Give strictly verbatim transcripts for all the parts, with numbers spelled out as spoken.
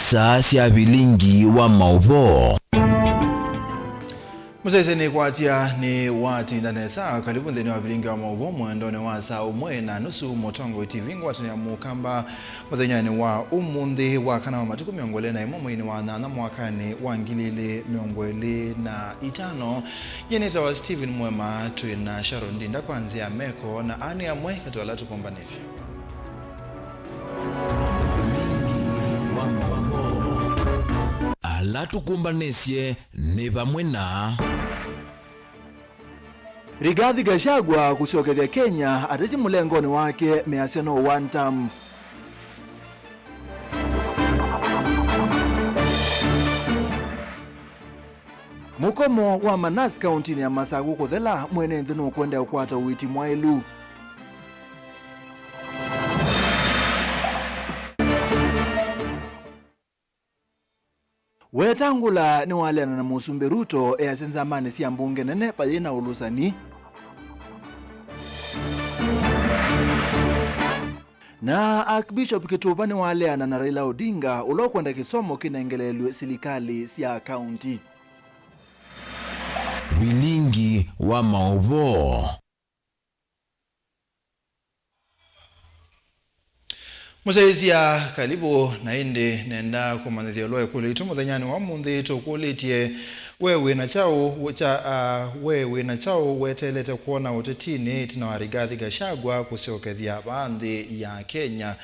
Saa sya vilingi wa maũvoo. Mũsyaĩĩsya nĩkwatya nĩwatinda nesa. Kalivu nthĩnĩ wa vilingi wa maũvoo mwendonĩ wa saa ũmwe na nusu. Mũtongoi T V ngwatanĩo ya Mũkamba mũthenyanĩ wa ũmũnthĩ wa kana wa matukũ mĩongo ĩlĩ na ĩmwe mweinĩ wa nyanya mwakanĩ wa ngili ilĩ mĩongo ĩlĩ na itano. Nyie nĩtawa Stephen Mwema, twĩ na Sharon Ndinda kwa nzĩa ya meko, na aa nĩ amwe katĩ wa ala tũkũmbanĩsye. Ala tũkũmbanĩsye nĩ vamwe na Rigathi Gachagua kũsyokethya Kenya ateti mũlengonĩ wake measya no one term. Mũkomo wa Manas kauntinĩ ya Masaku kũthela, mwene nthĩ nũkwenda ũkwata ũiiti mwaĩlu. Wetangula nĩwaleana na Mũsumbĩ Ruto easya nzamanĩ sya mbunge nene vayĩ na ũlũsani. Na Archbishop Kĩtũva nĩwaleana na Raila Odinga ũla ũkwenda kĩsomo kĩnengeleelw'e silikalĩ sya kaunti. Vilingi wa maũvoo. Mũsyaĩĩsya, kalivu, na ĩndĩ nenda kũmanyĩthya ũla ĩkũlyo yitũ mũthenyanĩ wa ũmũnthĩ. Tũkũlĩtye, we wĩ na kyaũ kya, a, we wĩ na kyaũ weteelete kwona ũtetinĩ ĩtina wa Rigathi Gachagua kũsyokethya vaa nthĩ ya Kenya?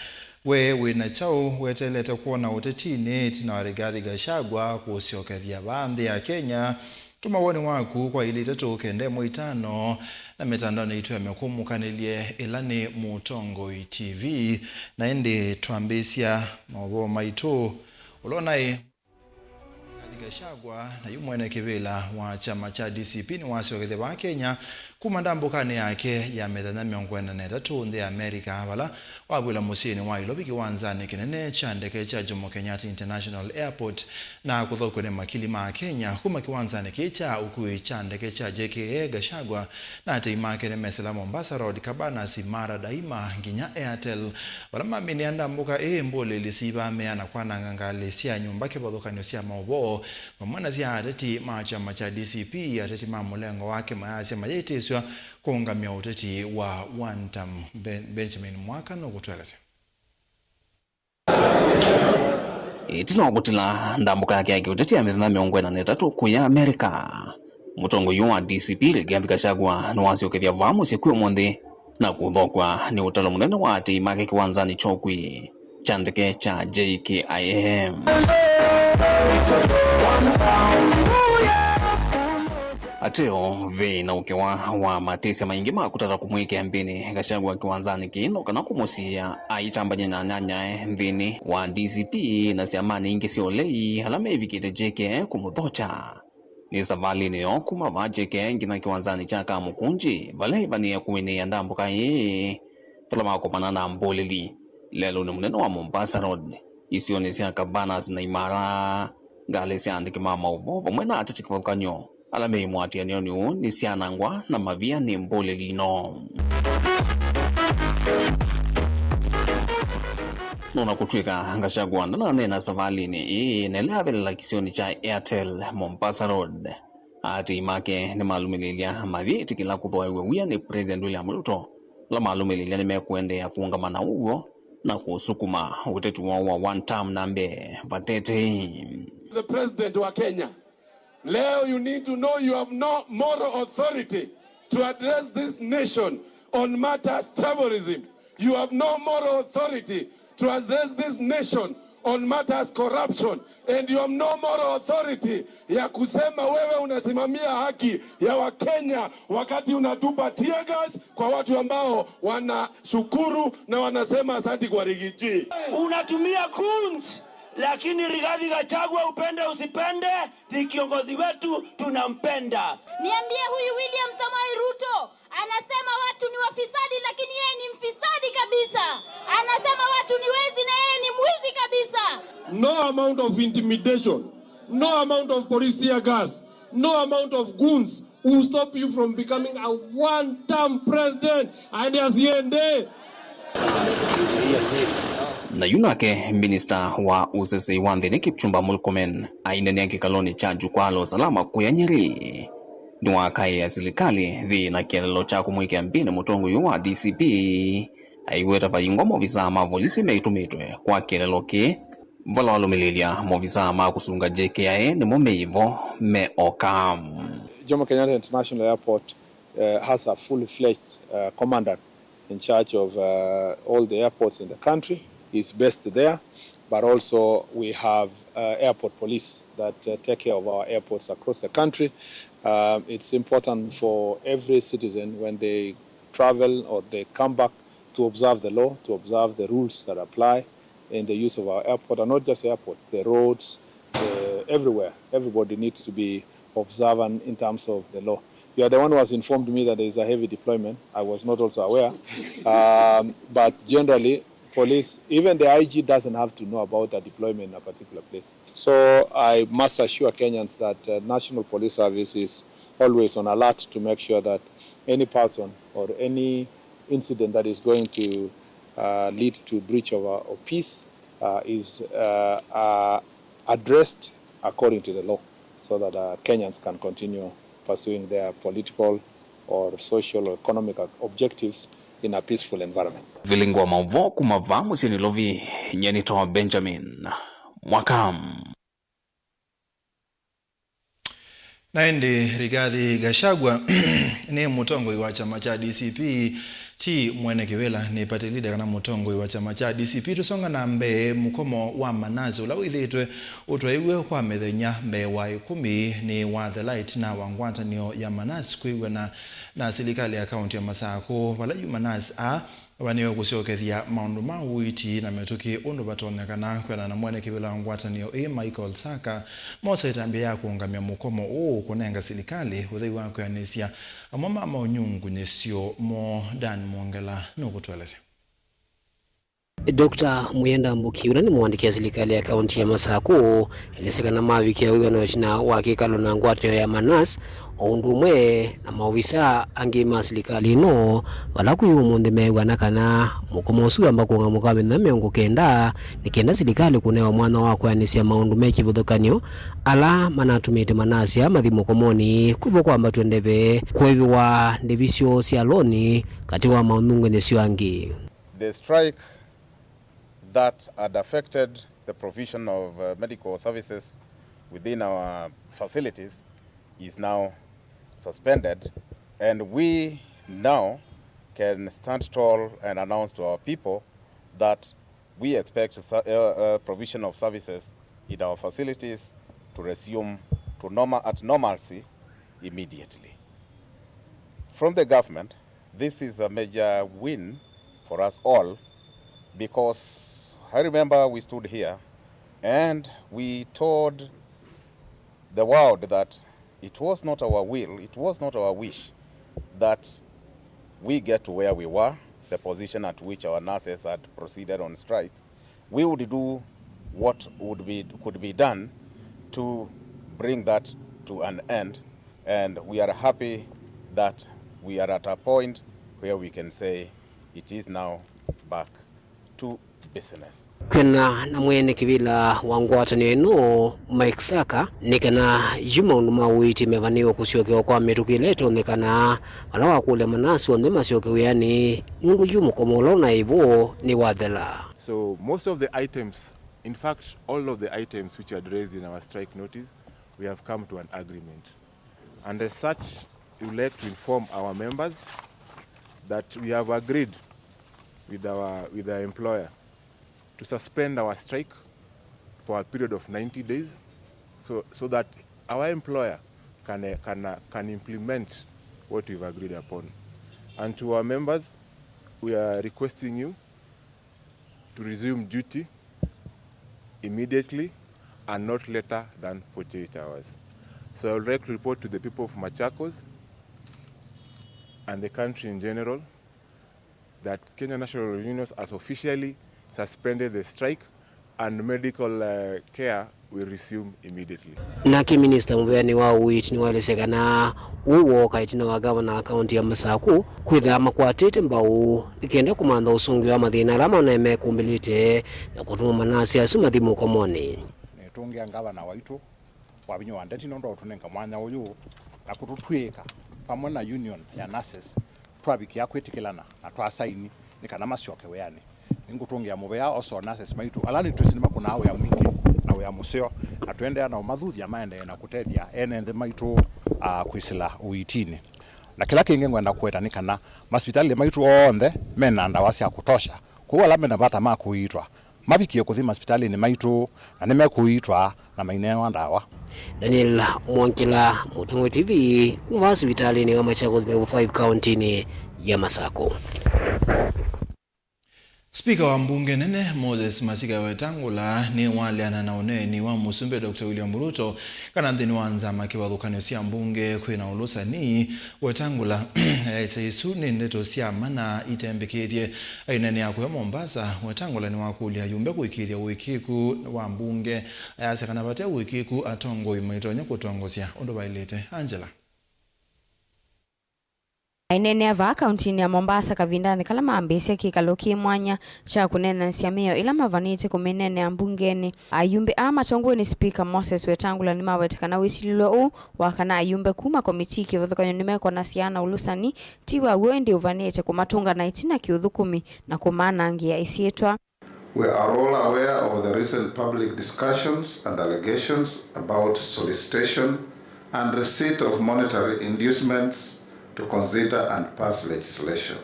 We wĩ na kyaũ weteelete kwona ũtetinĩ ĩtina wa Rigathi Gachagua kũsyokethya vaa nthĩ ya Kenya? Tũma woni waku kwa ilĩ itatũ kenda ĩmwe itano na mĩtandaonĩ yitũ ya mĩkũmũkanĩlye, ĩla nĩ Mũtongoi T V. Na ĩndĩ twambĩĩsya maũvoo maitũ, ũla ũnaĩ Rigathi Gachagua, na yu mwene kĩvĩla wa kyama kya D C P, nĩwasyokethya vaa Kenya kuma ndambũkanĩ yake ya mĩthenya mĩongo ĩna na ĩtatũ nthĩ ya America, vala wavw'ĩla mũsyĩnĩ wa Nairobi kĩwanzanĩ kĩnene kya ndeke kya Jomo Kenyatta International Airport na kũthokw'a nĩ makili ma Kenya. Kuma kĩwanzanĩ kĩĩ kya ũkui kya ndeke kya J K A, Gachagua na atei make nĩmesĩla Mombasa Road, Cabanas, Imara Daima, nginya Airtel. Vala maminĩa ndambũka ĩĩ, mbũlĩli siivaa meana kwananga ngalĩ sya nyũmba kĩvathũkany'o sya maũvoo vamwe na sya ateti ma kyama kya D C P. Ateti ma mũlengo wake mayasya mayĩtĩsw'a kũũngamya ũteti wa one term. Ben-, Benjamin Mwaka nũkũtwelesya. Ĩtina wa kũtila ndambũka yake ya kĩũteti ya mĩthenya mĩongo ĩna na ĩtatũ kũya Amerika, mũtongoi wa D C P Rigathi Gachagua nĩwasyokethya vaa mũsyĩ kwĩ ũmũnthĩ na kũthokw'a nĩ ũtalo mũnene wa atei make kĩwanzanĩ kya ũkui kya ndeke kya J K I M. Ateo, ve na ũkĩwa wa matĩsya maingĩ ma kũtata kũmwĩkĩa mbĩnĩ Gachagua kĩwanzanĩ kĩĩ no kana kũmũsiĩĩa aitambany'a na anyanyae nthĩnĩ wa D C P na syamanĩ ingĩ sya ũlei ala mevikĩte J K kũmũthokya. Nĩ savalĩnĩ yoo kuma vaa J K nginya kĩwanzanĩ kya Kamũkũnjĩ, vala ĩvanĩe kũĩnĩĩa ndambũka ĩĩ vala makomana na mbũlĩli lelũnĩ mũnene wa Mombasa Road, isionĩ sya Cabanas na Imara. Ngalĩ sya andĩki ma maũvoo vamwe na ateti kĩvathũkany'o ala me imwatĩanĩonĩ ũũ nĩsyanangwa na mavia nĩ mbũlĩli ino. No na kũtw'ĩka Gachagua ndananeena savalĩnĩ ĩĩ, na ĩla avelela kĩsionĩ kya Airtel Mombasa Road, atei make nĩmalũmĩlĩlya mavia ĩtĩkĩla kũthooew'a wia nĩ President William Ruto, ala malũmĩlĩlya nĩmekũendeea kũũngama na ũw'o na kũsukuma ũteti woo wa one term na mbee vate tei. The president wa Kenya, leo you need to know you have no moral authority to address this nation on matters tribalism. You have no moral authority to address this nation on matters corruption, and you have no moral authority ya kusema wewe unasimamia haki ya Wakenya wakati unatupa tear gas kwa watu ambao wanashukuru na wanasema asanti kwa Rigiji. Unatumia goons, lakini Rigathi Gachagua, upende usipende, ni kiongozi wetu, tunampenda. Niambie, huyu William Samoei Ruto anasema watu ni wafisadi, lakini yeye ni mfisadi kabisa. Anasema watu ni wezi na yeye ni mwizi kabisa. No amount of intimidation, no amount of police tear gas, no amount of goons will stop you from becoming a one-term president. Aende asiende. Na yu nake minista wa ũsesei wa nthĩnĩ Kipchumba Murkomen ainenea kĩkalonĩ kya Jukwaa la Usalama kũya Nyeri, nĩwakaĩe silikalĩ yĩ na kĩeleelo kya kũmwĩkĩa mbĩnĩ mũtongoi ũũ wa D C P, aiweta vaingwa maovisaa ma volisi meitũmĩtwe kwa kĩeleelo kĩĩ, vala walũmĩlĩĩlya maovisaa ma kũsunga J K I A nĩmo meĩ vo me oka. Jomo Kenyatta International Airport uh, has a full-fledged uh, commandant in charge of uh, all the airports in the country. He's based there, but also we have uh, airport police that uh, take care of our airports across the country. Um, it's important for every citizen when they travel or they come back to observe the law, to observe the rules that apply in the use of our airport, and not just airport, the roads, the, everywhere. Everybody needs to be observant in terms of the law. You are the one who has informed me that there is a heavy deployment. I was not also aware. Um, but generally, police, even the I G doesn't have to know about a deployment in a particular place. So I must assure Kenyans that uh, National Police Service is always on alert to make sure that any person or any incident that is going to uh, lead to breach of, uh, of peace uh, is uh, uh, addressed according to the law so that uh, Kenyans can continue pursuing their political or social or economic objectives in a peaceful environment. Vilingi wa maũvoo kuma vaa mũsyĩ Nairobi, nyie nĩtawa Benjamin Mwaka. Na ĩndĩ Rigathi Gachagua nĩ mũtongoi wa kyama kya D C P, ti mwene kĩvĩla, nĩ party leader kana mũtongoi wa kyama kya D C P. Tũsonga na mbee, mũkomo wa Manase ũla wĩthĩĩtwe ũtwaĩw'e kwa mĩthenya mbee wa ĩkũmi nĩ wa The Light na wa ngwatanĩo ya Manase kwĩw'ana na silikalĩ ya kaunti ya Masakũ, vala yu Manase a Vaniwe kũsyokethya maũndũ ma ũiiti na mĩtũkĩ ũndũ vatonyekana. Kwĩanana na mwene kĩvĩla wa ngwatanĩo ĩĩ, Michael Saka, mosa ĩtambya ya kũũngamya mũkomo ũũ kũnenga silikalĩ ũthei wa kwĩanĩsya amwe ma maũnyungunyĩsyo moo. Dan Mwongela nũkũtũelesya. Doctor Muyenda Mbuki, ũla nĩ mũandĩki wa silikalĩ ya kaunti ya Masakũ, elesya kana mavikie wĩw'ano ĩtina wa kĩkalo na ngwatanĩo ya Manase, o ũndũ ũmwe na maovisaa angĩ ma silikalĩ ĩno, vala kwĩ ũmũnthĩ meew'ana kana mũkomo ũsu wamba kũũngamw'a kwa mĩthenya mĩongo kenda, nĩ kenda silikalĩ kũnewa mwanya wa kwĩanĩsya maũndũ me kĩvathũkany'o ala manatumĩte Manase mathi mũkomonĩ. Kwĩvo kwambatw'e ndeve kũĩvĩwa ndĩvisyo sya loni katĩ wa maũnyungunyĩsyo angĩ. The strike that had affected the provision of uh, medical services within our facilities is now suspended, and we now can stand tall and announce to our people that we expect su- uh, uh, provision of services in our facilities to resume to normal at normalcy immediately. From the government, this is a major win for us all, because I remember we stood here and we told the world that it was not our will, it was not our wish that we get to where we were, the position at which our nurses had proceeded on strike. We would do what would be, could be done to bring that to an end, and we are happy that we are at a point where we can say it is now back to business. Kwĩanana na mwene kĩvĩla wa ngwatanĩo ĩno, Mike Saka, nĩ kana yu maũndũ ma ũiiti mevanĩwe kũsyokewa kwa mĩtũkĩ ĩla ĩtonyekana, vala wakũlya Manase onthe masyoke wĩanĩ, nũndũ yu mũkomo ũla ũnaĩ vo nĩwathela. So most of the items, in fact, all of the items which you had raised in our strike notice, we have come to an agreement. And as such, we would like to inform our members that we have agreed with our, with our employer to suspend our strike for a period of ninety days, so, so that our employer can, uh, can, uh, can implement what we've agreed upon. And to our members, we are requesting you to resume duty immediately and not later than forty-eight hours. So I would like to report to the people of Machakos and the country in general that Kenya National Union has officially suspended the strike And medical, uh, care will resume immediately. Nake minista mũvĩanĩ wa ũiiti nĩwaelesya kana ũu wooka ĩtina wa ngavana wa kaũnti ya Masaku kwĩthĩa makwatĩte mbau nĩ kenda kũmantha ũsũngĩo wa mathĩna ala manaĩ mekũmbĩlĩte na kũtũma manasi asu mathi mũkomonĩ. Nĩtũngĩa ngavana waitũ wa vinya wa ndeti nũndũ wa ũtũnenga mwanya ũyũ na kũtũtw'ĩĩka vamwe na union ya nurses twavikĩa kwĩtĩkĩlana na twasaini nĩ kana masyoke wĩanĩ. Nĩngũtũngĩa mũvea osa o nurses maitũ ala nĩtwĩsĩ nĩmakũnaa wĩa mwingĩ na wĩa mũseo, na tũendeea na ũmathuthya maendee na kũtethya ene nthĩ maitũ, ah, kwĩsĩla ũiitinĩ. Na kĩla kĩngĩ ngwenda kũweta nĩ kana masivitalĩ maitũ onthe mena ndawa sya kũtosha, kwoou ala mena vata ma kũiitwa mavikie kũthi masivitalĩnĩ maitũ na nĩmekũiitwa na mainewa ndawa. Daniel Mwongela, Mũtongoi T V, kuma vaa sivitalĩnĩ wa Machakos Level five kaũntinĩ ya Masakũ. Spika wa mbunge nene Moses Masika Wetangula nĩwaleana na ũneeni wa mũsumbĩ Doctor William Ruto kana nthĩnĩ wa nzama kĩvathũkany'o sya mbunge kwĩna ũlũsani. Wetangula ayaĩsya isu nĩ ndeto sya mana itembĩkĩthye. Aineenea kũya Mombasa, Wetangula nĩwakũlya ayumbe kũĩkĩĩthya ũĩkĩĩku wa mbunge. Ayasya kana vate ũĩkĩĩku, atongoi maitonya kũtongosya ũndũ vaĩlĩte. Angela. Aineenea vaa kaũntinĩ ya Mombasa kavindanĩ kala mambĩĩsya kĩkalo kĩ mwanya kya kũneenanĩsya mĩao ĩla mavanĩte kũmĩneenea mbungenĩ. Ayumbe aa matongoew'e nĩ Spika Moses Wetangula nĩmawete kana wĩsilĩlo ũũ wa kana ayumbe kuma komitii kĩvathũkany'o nĩmekonasya na ũlũsani ti wa w'o, ĩndĩ ũvanĩte kũmatũnga na ĩtina kĩũthũkũmi na kũmanangĩa ĩsyĩtwa. We are all aware of the recent public discussions and allegations about solicitation and receipt of monetary inducements to consider and pass legislation.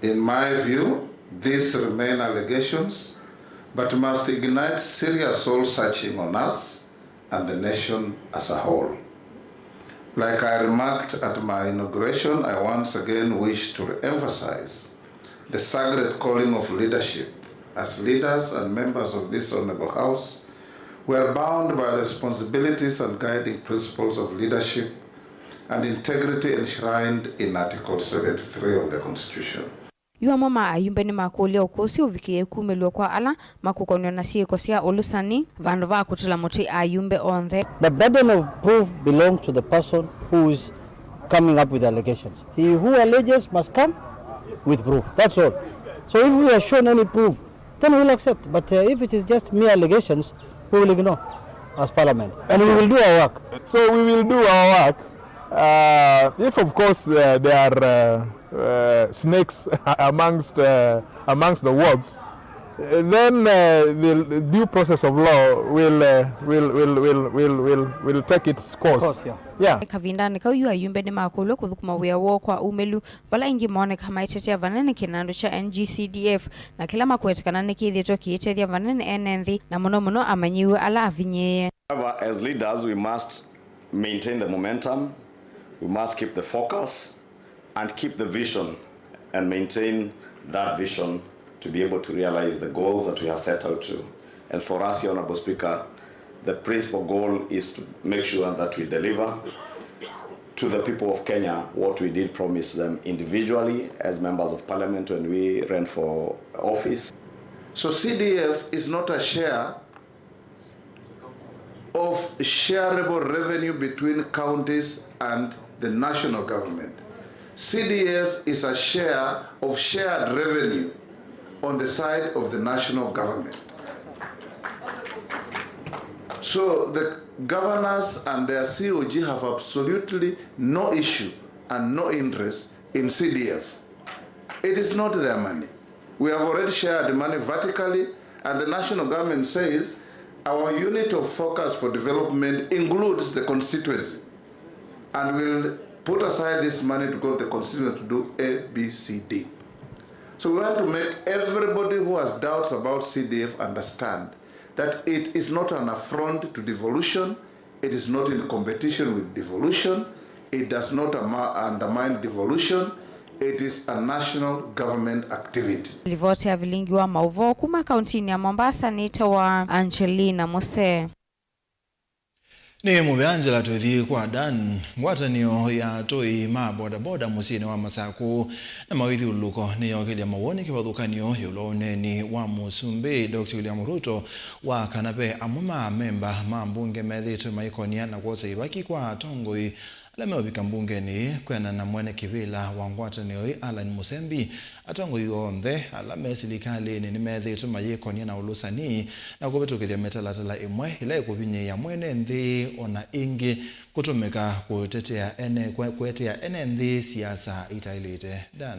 In my view, these remain allegations but must ignite serious soul searching on us and the nation as a whole. Like I remarked at my inauguration, I once again wish to re-emphasize the sacred calling of leadership. As leaders and members of this honorable House, we are bound by the responsibilities and guiding principles of leadership and integrity enshrined in Article seventy-three of the Constitution. Yu amwe ma ayumbe nĩmakũlya ũkũsĩ ũvikĩĩe kumĩlw'a kwa ala makũkonw'a na syĩko sya ũlũsani vandũ va kũtũla mũtĩ ayumbe onthe. The burden of proof belongs to the person who is coming up with allegations. He who alleges must come with proof. That's all. So if we are shown any proof, then we will accept. But uh, if it is just mere allegations, we will ignore as Parliament. And we will do our work. So we will do our work. Uh, if of course uh, there are uh, uh, snakes amongst uh, amongst the wards, uh, then uh, the due process of law will, uh, will, will, will, will, will, will take its course. Of course, yeah. Yeah. Kavindanĩ kau yu ayumbe nĩmakũlw'a kũthũkũma wĩa woo kwa umĩlu, vala aingĩ mooneka maitetea vanene kĩnandũ kya N G C D F na kĩla makwete kana nĩkĩthĩĩtwe kĩitethya vanene ene nthĩ, na mũno mũno amanyĩw'a ala avinyĩĩe. However, as leaders, we must maintain the momentum, we must keep the focus and keep the vision and maintain that vision to be able to realize the goals that we have set out to. And for us here, Honorable Speaker, the principal goal is to make sure that we deliver to the people of Kenya what we did promise them individually as members of parliament when we ran for office. So C D F is not a share of shareable revenue between counties and the national government. C D F is a share of shared revenue on the side of the national government. So the governors and their C O G have absolutely no issue and no interest in C D F. It is not their money. We have already shared money vertically, and the national government says our unit of focus for development includes the constituency, and we'll put aside this money to go to the constituency to do A, B, C, D. So we want to make everybody who has doubts about C D F understand that it is not an affront to devolution, it is not in competition with devolution, it does not ama- undermine devolution, it is a national government activity. Livoti ya vilingi wa maũvoo kuma kauntinĩ ya Mombasa nĩtawa Angelina Musee. Nĩ mũvea njĩla tũthi kwa Dan. Ngwatanĩo ya atũi ma bodaboda mũsyĩnĩ wa Masakũ na mawĩthyũlũlũko nĩyokĩlya mawoni kĩvathũkany'o ĩũlũ wa ũneeni wa Mũsumbĩ Doctor William Ruto wa kana ve amwe ma amemba ma mbunge methĩĩtwe maikonia na kwosa ivaki kwa atongoi ala meũvika mbungenĩ ĩĩ kwĩanana na mwene kĩvĩla wa ngwatanĩo ĩĩ Allan Musembi. Atongoi onthe ala me silikalĩnĩ nĩmethĩĩtwe mayĩkonia na ũlũsani na kũvĩtũkĩthya mĩtalatala ĩmwe ĩla ĩkũvinyĩĩa mwene nthĩ, o na ĩngĩ kũtũmĩka kũtetea ene, kwe-, kũetea ene nthĩ siasa itaĩlĩte. Dan.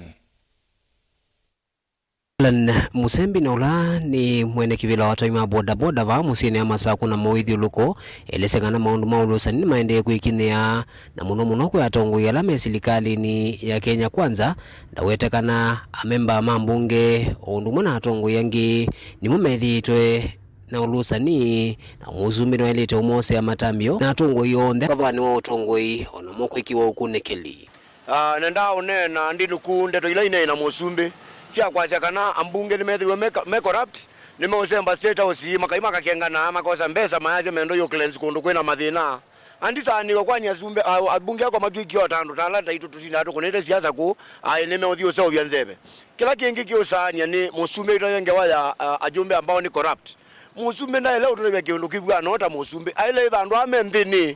Allan Musembi na ũla nĩ mwene kĩvĩla wa atoi ma bodaboda vaa mũsyĩnĩ ya Masakũ na mawĩthyũlũlũko, elesya kana maũndũ ma ũlũsani nĩmaendee kwĩkinyĩa, na mũno mũno kwĩ atongoi ala me silikalĩnĩ ya Kenya Kwanza, ndawete kana amemba ma mbunge o ũndũ ũmwe na atongoi angĩ nĩmo methĩĩtwe na ũlũsani, na mũsumbĩ nĩwaĩlĩte ũmosea matambyo na atongoi onthe kavanĩ wa ũtongoi o namo kwĩkĩwa ũkunĩkĩli. Ah, nendaa ũneena ndinuku ndeto ila ineena mũsumbĩ sya kwasya kana ambunge nĩmethĩwe me, me corrupt, nĩmeũsemba State House, makai makakengana, makosa mbesa, mayasya mendo yo cleanse kũndũ kwĩna mathĩna. Andisaanĩw'a kwani asumbĩ, a-, abunge akwa matw'ĩkie o ta andũ ta ala taitũ tũtindaa tũkũnĩte siasa kũu, aĩ nĩmeũthi ũseũvya nzeve. Kĩla kĩngĩ kĩũsaanĩa nĩ mũsumbĩ aitwaĩwe ngewa ya, a, ajumbe ambao ni corrupt. Mũsumbĩ ndaĩle ũtũtavya kĩũndũ kĩvw'anoo ta mũsumbĩ. Aĩle ĩtha andũ aa me nthĩnĩ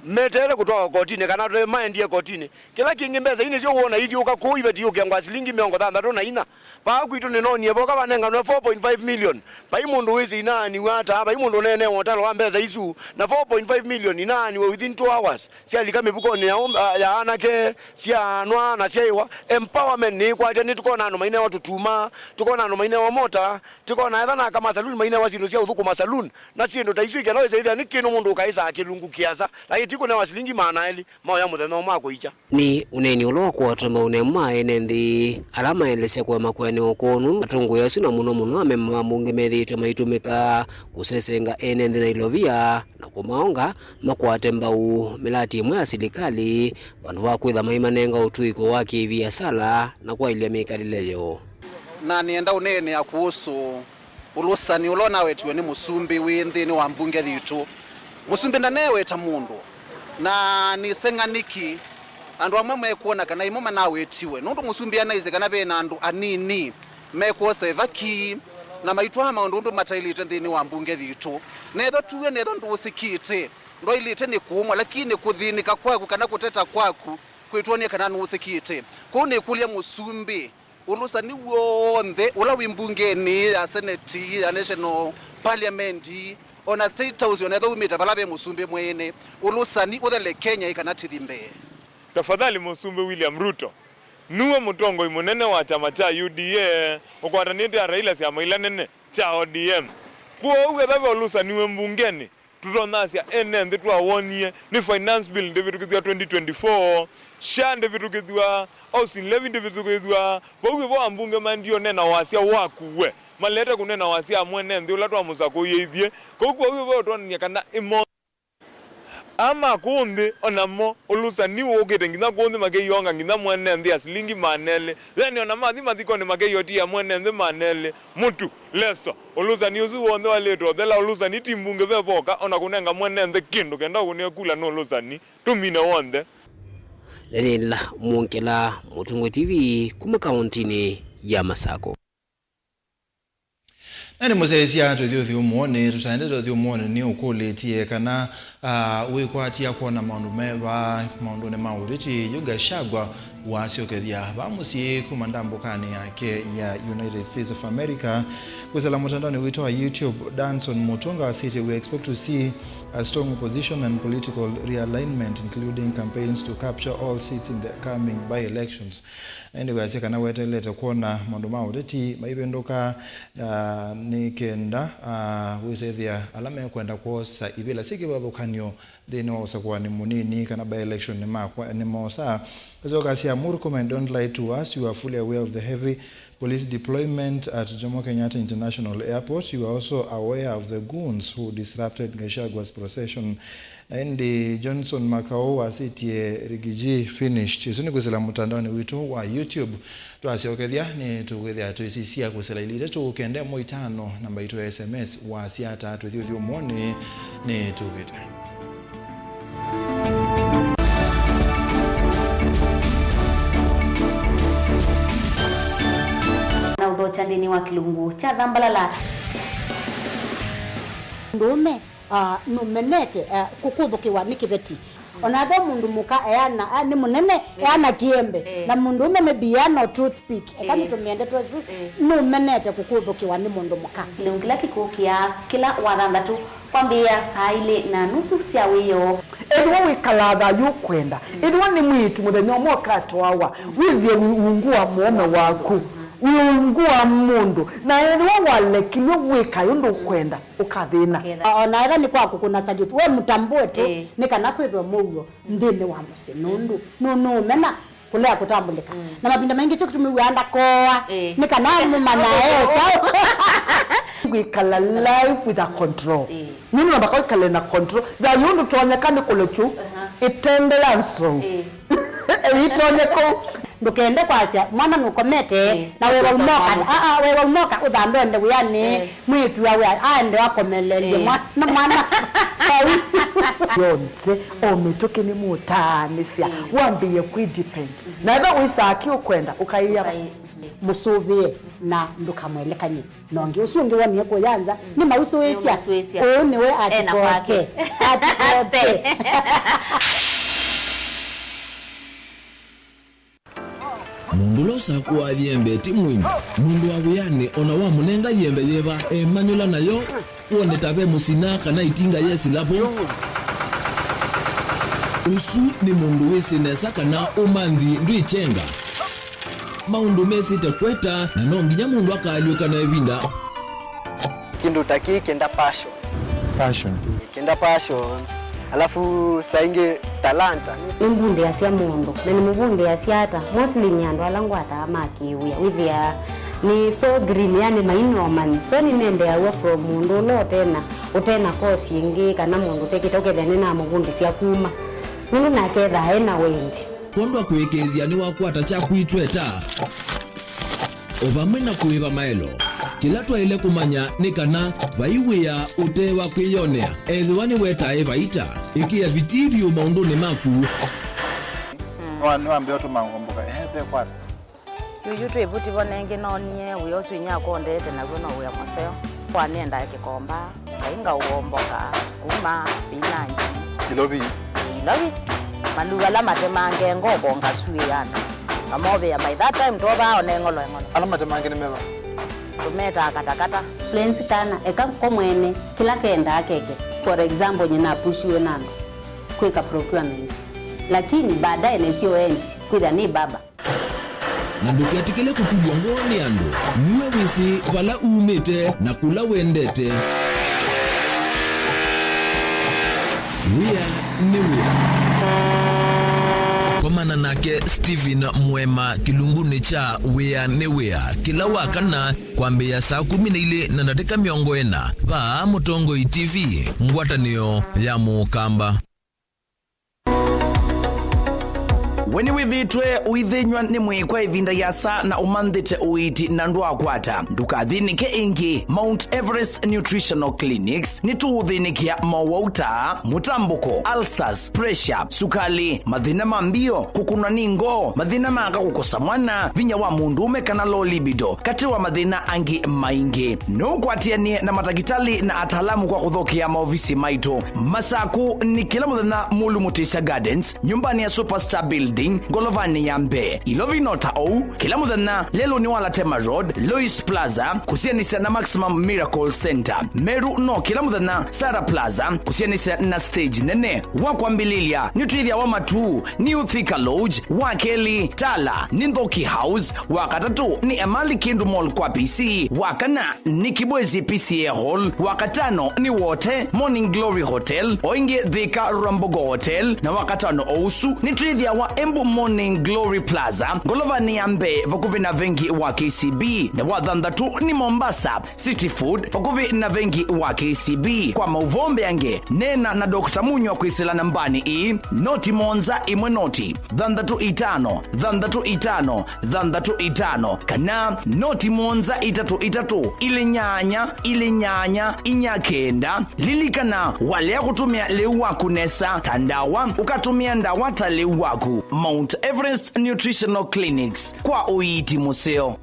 meteele kũtwawa kotinĩ kana tũte maendie kotinĩ. Kĩla kĩngĩ, mbesa ii nĩsyo wona ithyũũka kũu iveti yũkengwa silingi mĩongo thanthatũ na inya. Vaa kwitũ nĩnoonie voka vanenganwe four point five million. Vai mũndũ wĩsĩ inaaniw'a ata, vai mũndũ ũneenewa ũtalo wa mbesa isu, na four point five million inaaniwe within two hours. Syalika mĩvukonĩ ya, um, ya anake, syaanwa na syaĩwa. Empowerment nĩĩkwatya, nĩtũkona andũ mainewa tũtuma, tũkona andũ mainewa mota, tũkona etha na aka masaluni mainewa syĩndũ sya ũthũkũma saloon, na syĩndũ ta isu ikenda wĩsa ĩthĩa nĩ kĩndũ mũndũ ũkaĩsaa kĩlungu kĩasa, lakini ti kũnewa silingi maana elĩ maoya mũthenya ũmwe wa kũikya. Nĩ ũneeni ũla wa kũatwa maũnemo ma ene nthĩ ala maelesya kũema kũeanĩwa kwoo nũndũ atongoi asu na mũno mũno amemba ma mbunge methĩĩtwe maitũmĩka kũsesenga ene nthĩ na ilovia na kũmaonga makwate mbau mĩlati ĩmwe ya silikalĩ vandũ va kwĩtha maimanenga ũtũĩko wa kĩviasala na kwaĩlya mĩkalĩle yoo. Na nĩenda ũneenea kũũsũ ũlũsani ũla ũnawetiwe nĩ mũsumbĩ wĩ nthĩnĩ wa mbunge yitũ. Mũsumbĩ ndaneweta mũndũ, na nĩseng'a nĩkĩ andũ amwe mekwona kana ĩmo manawetiwe, nũndũ mũsumbĩ anaisye kana ve na andũ anini mekwosa ĩvaki na maitwaa maũndũ ũndũ mataĩlĩte nthĩnĩ wa mbunge yitũ. Nethwa tuwe, nethwa ndũsĩkĩte, ndwaĩlĩte nĩ kũũmwa, lakini kũthĩnĩka kwaku kana kũteta kwaku kwĩtwonie kana nũsĩkĩte. Kwoou nĩkũlya mũsumbĩ, ũlũsani w'onthe ũla wĩ mbungenĩ ya seneti, ya national parliament, ona State House, ona ethwa umĩte vala ve mũsumbĩ mwene, ũlũsani ũthele Kenya ĩ kana tĩthi mbee. Tafadhali Mũsumbĩ William Ruto, nue mũtongoi mũnene wa kyama kya U D A ũkwatanĩte na Raila syama ila nene kya O D M. Kwoou ethwa ve ũlũsani wĩ mbungenĩ, tũtonyasya ene nthĩ twawonie nĩ finance bill ndĩvĩtũkĩthw'a twenty twenty-four, SHA ndĩvĩtũkĩthw'a, housing levy ndĩvĩtũkĩthw'a. Vau ĩvo ambunge maendie ũneena wasya waku we, malete kũneena wasya wa mwene nthĩ ũla twamũsakũie ithyĩ. Kũu kwoou ĩvo ũtwonany'a kana ĩmo aa ma kũũ nthĩ o namo ũlũsani ũũkĩte nginya kũũ nthĩ makeionga nginya mwene nthĩ ya silingi maana elĩ. Yani ona mathi mathikonĩ makeiotia mwene nthĩ maana elĩ. Mũtu, leso, ũlũsani ũsu w'onthe waĩlĩte ũthela. Ũlũsani ti mbunge ve voka, ona kũnenga mwene nthĩ kĩndũ kenda ũkũnĩe kula nĩ ũlũsani. Tũmine w'onthe. Daniel Mwongela, Mũtũngũ T V, kuma kaũntinĩ ya Masakũ. Na nĩ mũsyaĩĩsya tũthyũthyũmũonĩ, tũtaendete ũthyũmũonĩ nĩ ũkũlĩtye kana, ah, wĩkwatya kwona maũndũ meva maũndũnĩ ma ũteti yu Gachagua wasyokethya vaa mũsyĩ kuma ndambũkanĩ yake ya United States of America. Kwĩsĩla mũtandaonĩ witũ wa YouTube, Danson Mutunga wasĩtye, "We expect to see a strong opposition and political realignment, including campaigns to capture all seats in the coming by-elections." Na ĩndĩ weasya kana weteelete kwona maũndũ ma ũteti maivĩndũka, ah, nĩ kenda, ah, wĩsethĩa ala mekwenda kwosa ivĩla syĩ kĩvathũkany'o nthĩnĩ wa ũsakũani mũnini kana by-election nĩmakwa-, nĩmosaa. Asyoka asya, "Murkomen, don't lie to us, you are fully aware of the heavy police deployment at Jomo Kenyatta International Airport, you are also aware of the goons who disrupted Gachagua's procession." Na ĩndĩ Johnson Makau wasĩtye, "Rigiji finished." Ĩsu nĩ kwĩsĩla mũtandaonĩ witũ wa YouTube. Twasyokethya, nĩ tũkwĩthĩa twĩsisya kwĩsĩla ilĩ itatũ kenda ĩmwe itano, namba itũ ya S M S, wasya ata tũthyũthyũmũonĩ, nĩ tũvĩte. Nthĩnĩ wa kĩlungu kya Thambalala. Mũndũũme, ah, nũmenete, eh, kũkũthũkĩwa nĩ kĩveti. Ona ethĩwa mũndũ mũka eana, ah, nĩ mũnene, eana kĩembe. Eh. Na mũndũũme maybe eana o toothpick. Eka, eh, nĩtũmĩende twesu, eh, nũmenete kũkũthũkĩwa nĩ mũndũ mũka. Kĩlungu kĩla kĩkũkĩa kĩla wa thanthatũ kwambĩĩa saa ilĩ na nusu sya wĩoo. Ethĩwa wĩkalaa thayũ ũkwenda, ethĩwa nĩ mwĩĩtu mũthenya ũmwe ũkatwawa, wĩthĩe wĩ ungu wa mũũme waku, wĩ ungu wa mũndũ, na ethĩwa walekilwe wĩkae ũndũ ũkwenda, ũkathĩna. Ũkethĩa. O na ethĩwa nĩ kwa kũkũna salute, we mũtambũe tu, ĩĩ, nĩ kana kwĩthwe mũuo nthĩnĩ wa mũsyĩ, nũndũ nũ-, nũũmena kũlea kũtambũlĩka. Mm. Na mavinda maingĩ kyo kĩtumi wĩaa ndakoa, ĩĩ, nĩ kana mũmanya e kyaũ. Kwĩkala life with a control. Ĩĩ. Nũndũ namba kwĩkale na control. Thayũ ndũtonyeka nĩ kũlekyu. Aha. Ĩtembea nzou. Ĩĩ. Ĩtonye kũu. Ndũkende kwasya mwana nũkomete, ĩĩ, na wĩwa umoka. Aa, wĩwa umoka ũthandonde wĩanĩ. Ĩĩ. Mwĩĩtu awe aende akomelelye, ĩĩ, mwana, mwana. Yonthe, o mĩtũkĩ nĩmũtaanĩsya, mm, wambĩĩe kwĩ depend. Mhm. Na ethĩwa wĩsaa kĩ ũkwenda, ũkaĩa. Ũkaĩ-, mũsũvĩe na ndũkamwelekany'e na ũngĩ. Ũsu ũngĩ wonie kũya nza, mm, nĩ mausũĩsya. Nĩ mausũĩsya. Ũũ nĩwe ena atikote. Kwake. Atikote. Mũndũ ũla ũsakũaa yembe ti mũimu. Mũndũ wa wĩanĩ o na wamũnenga yembe yĩva, emanyũla nayo, wone ta ve mũsina kana ĩtinga yesĩla vo. Ũsu nĩ mũndũ wĩsĩ nesa kana ũmanthi ndwĩkyenga. Maũndũ mesĩte kweta, na no nginya mũndũ akaalyũka na ĩvinda. Kĩndũ ta kĩĩ kĩenda passion. Passion. Kĩenda passion. Alafu saa ingĩ talanta. Nĩmbundĩasya mũndũ, na nĩmũvundĩasya ata? Mostly nĩ andũ ala ngwataa ma kĩwĩa. Wĩthĩaa nĩ so green, yani mainomani. So nĩnendeaw'a from mũndũ ũla ũtena, ũtena course ĩngĩ, kana mũndũ ũtekĩte, ũkethĩa nĩnamũvundĩsya kuma. Nũndũ nake ethaa ena wendi. Kwondwa kũĩkĩĩthya nĩwakwata kyaku itweta. O vamwe na kũĩva maelo, kĩla twaĩle kũmanya nĩ kana vai wĩa ũte wa kwĩyonea. Ethĩwa nĩwetae vaita, ĩkĩa vitii vyũ maũndũnĩ maku. Nĩwa-, nĩwambĩa ũtũma ngomboka, ehe, ve kwata. Yuyu twĩ vuti vo nengĩ noonie wĩa ũsu inyakwa ũndeete naw'o no wĩa mũseo. Kwa nĩendae kĩkomba. Ngai ngaũomboka, sukuma, spinach. Ilovi. Ĩĩ, ilovi. Maluu ala matemange ngoko ngasuĩana. Ngamovĩa by that time twovaa one ng'olo eng'olo. Ala matemange nĩ meva? Tũmetaa katakata. Fluency kana, eka ko mwene, kĩla kendaa keke. For example, nyina apushiwe na andũ kwĩka procurement. Lakini baadaye nesio endi, kwĩthĩa nĩ baba. Na ndũketĩkĩle kũtulw'a ngoo nĩ andũ. Nue wĩsĩ vala umĩte na kũla wendete. Wĩa nĩ wĩa. Komana nake Stephen Mwema kĩlungunĩ kya Wĩa nĩ Wĩa kĩla wa kana kwambĩĩa saa kũmi na ilĩ na ndatĩka mĩongo ĩna vaa Mũtongoi T V, ngwatanĩo ya Mũkamba. We nĩwĩthĩĩtwe ũithĩnyw'a nĩ mwĩĩ kwa ĩvinda yĩasa na ũmanthĩte ũiiti na ndwakwata? Ndũkathĩnĩke ĩngĩ. Mount Everest Nutritional Clinics nĩtũũthĩnĩkĩa mowau ta mũtambũko, ulcers, pressure, sukali, mathĩna ma mbio, kũkũnwa nĩ ngoo, mathĩna ma aka kũkosa mwana, vinya wa mũndũũme kana low libido, katĩ wa mathĩna angĩ maingĩ. No ũkwatĩanĩe na matakĩtalĩ na ataalamu kwa kũthokea maovisi maitũ. Masaku nĩ kĩla mũthenya Mulu Mutisya Gardens, nyũmbanĩ ya Superstar Building, ngolovanĩ ya mbee. Ilovi no ta ũu, kĩla mũthenya lelũnĩ wa Latema Road, Lois Plaza, kũsianĩsya na Maximum Miracle Center. Meru no kĩla mũthenya Sarah Plaza, kũsianĩsya na stage nene. Wa kwambĩlĩlya, nĩtwĩthĩawa Matuu, New Thika Lodge, wa kelĩ, Tala, nĩ Nthoki House, wa katatũ, nĩ Emali Kindu Mall kwa P C, wa kana, nĩ Kibwezi P C A Hall, wa katano, nĩ Wote, Morning Glory Hotel, o ĩngĩ Thika Rwambogo Hotel, na wa katano o ũsu, nĩtwĩthĩawa Embu Morning Glory Plaza, ngolovanĩ ya mbee, vakuvĩ na vengi wa K C B, na wa thanthatũ, nĩ Mombasa, City Food, vakuvĩ na vengi wa K C B. Kwa maũvoo mbeange, neena na Doctor Munywa kwĩsĩla nambanĩ ĩĩ, noti mũonza ĩmwe noti, thanthatũ itano, thanthatũ itano, thanthatũ itano, kana noti mũonza itatũ itatũ, ilĩ nyanya, ilĩ nyanya, inya kenda. Lilikana, walea kũtũmĩa lĩu waku nesa ta ndawa, ũkatũmĩa ndawa ta lĩu waku. Mount Everest Nutritional Clinics, kwa ũiiti mũseo.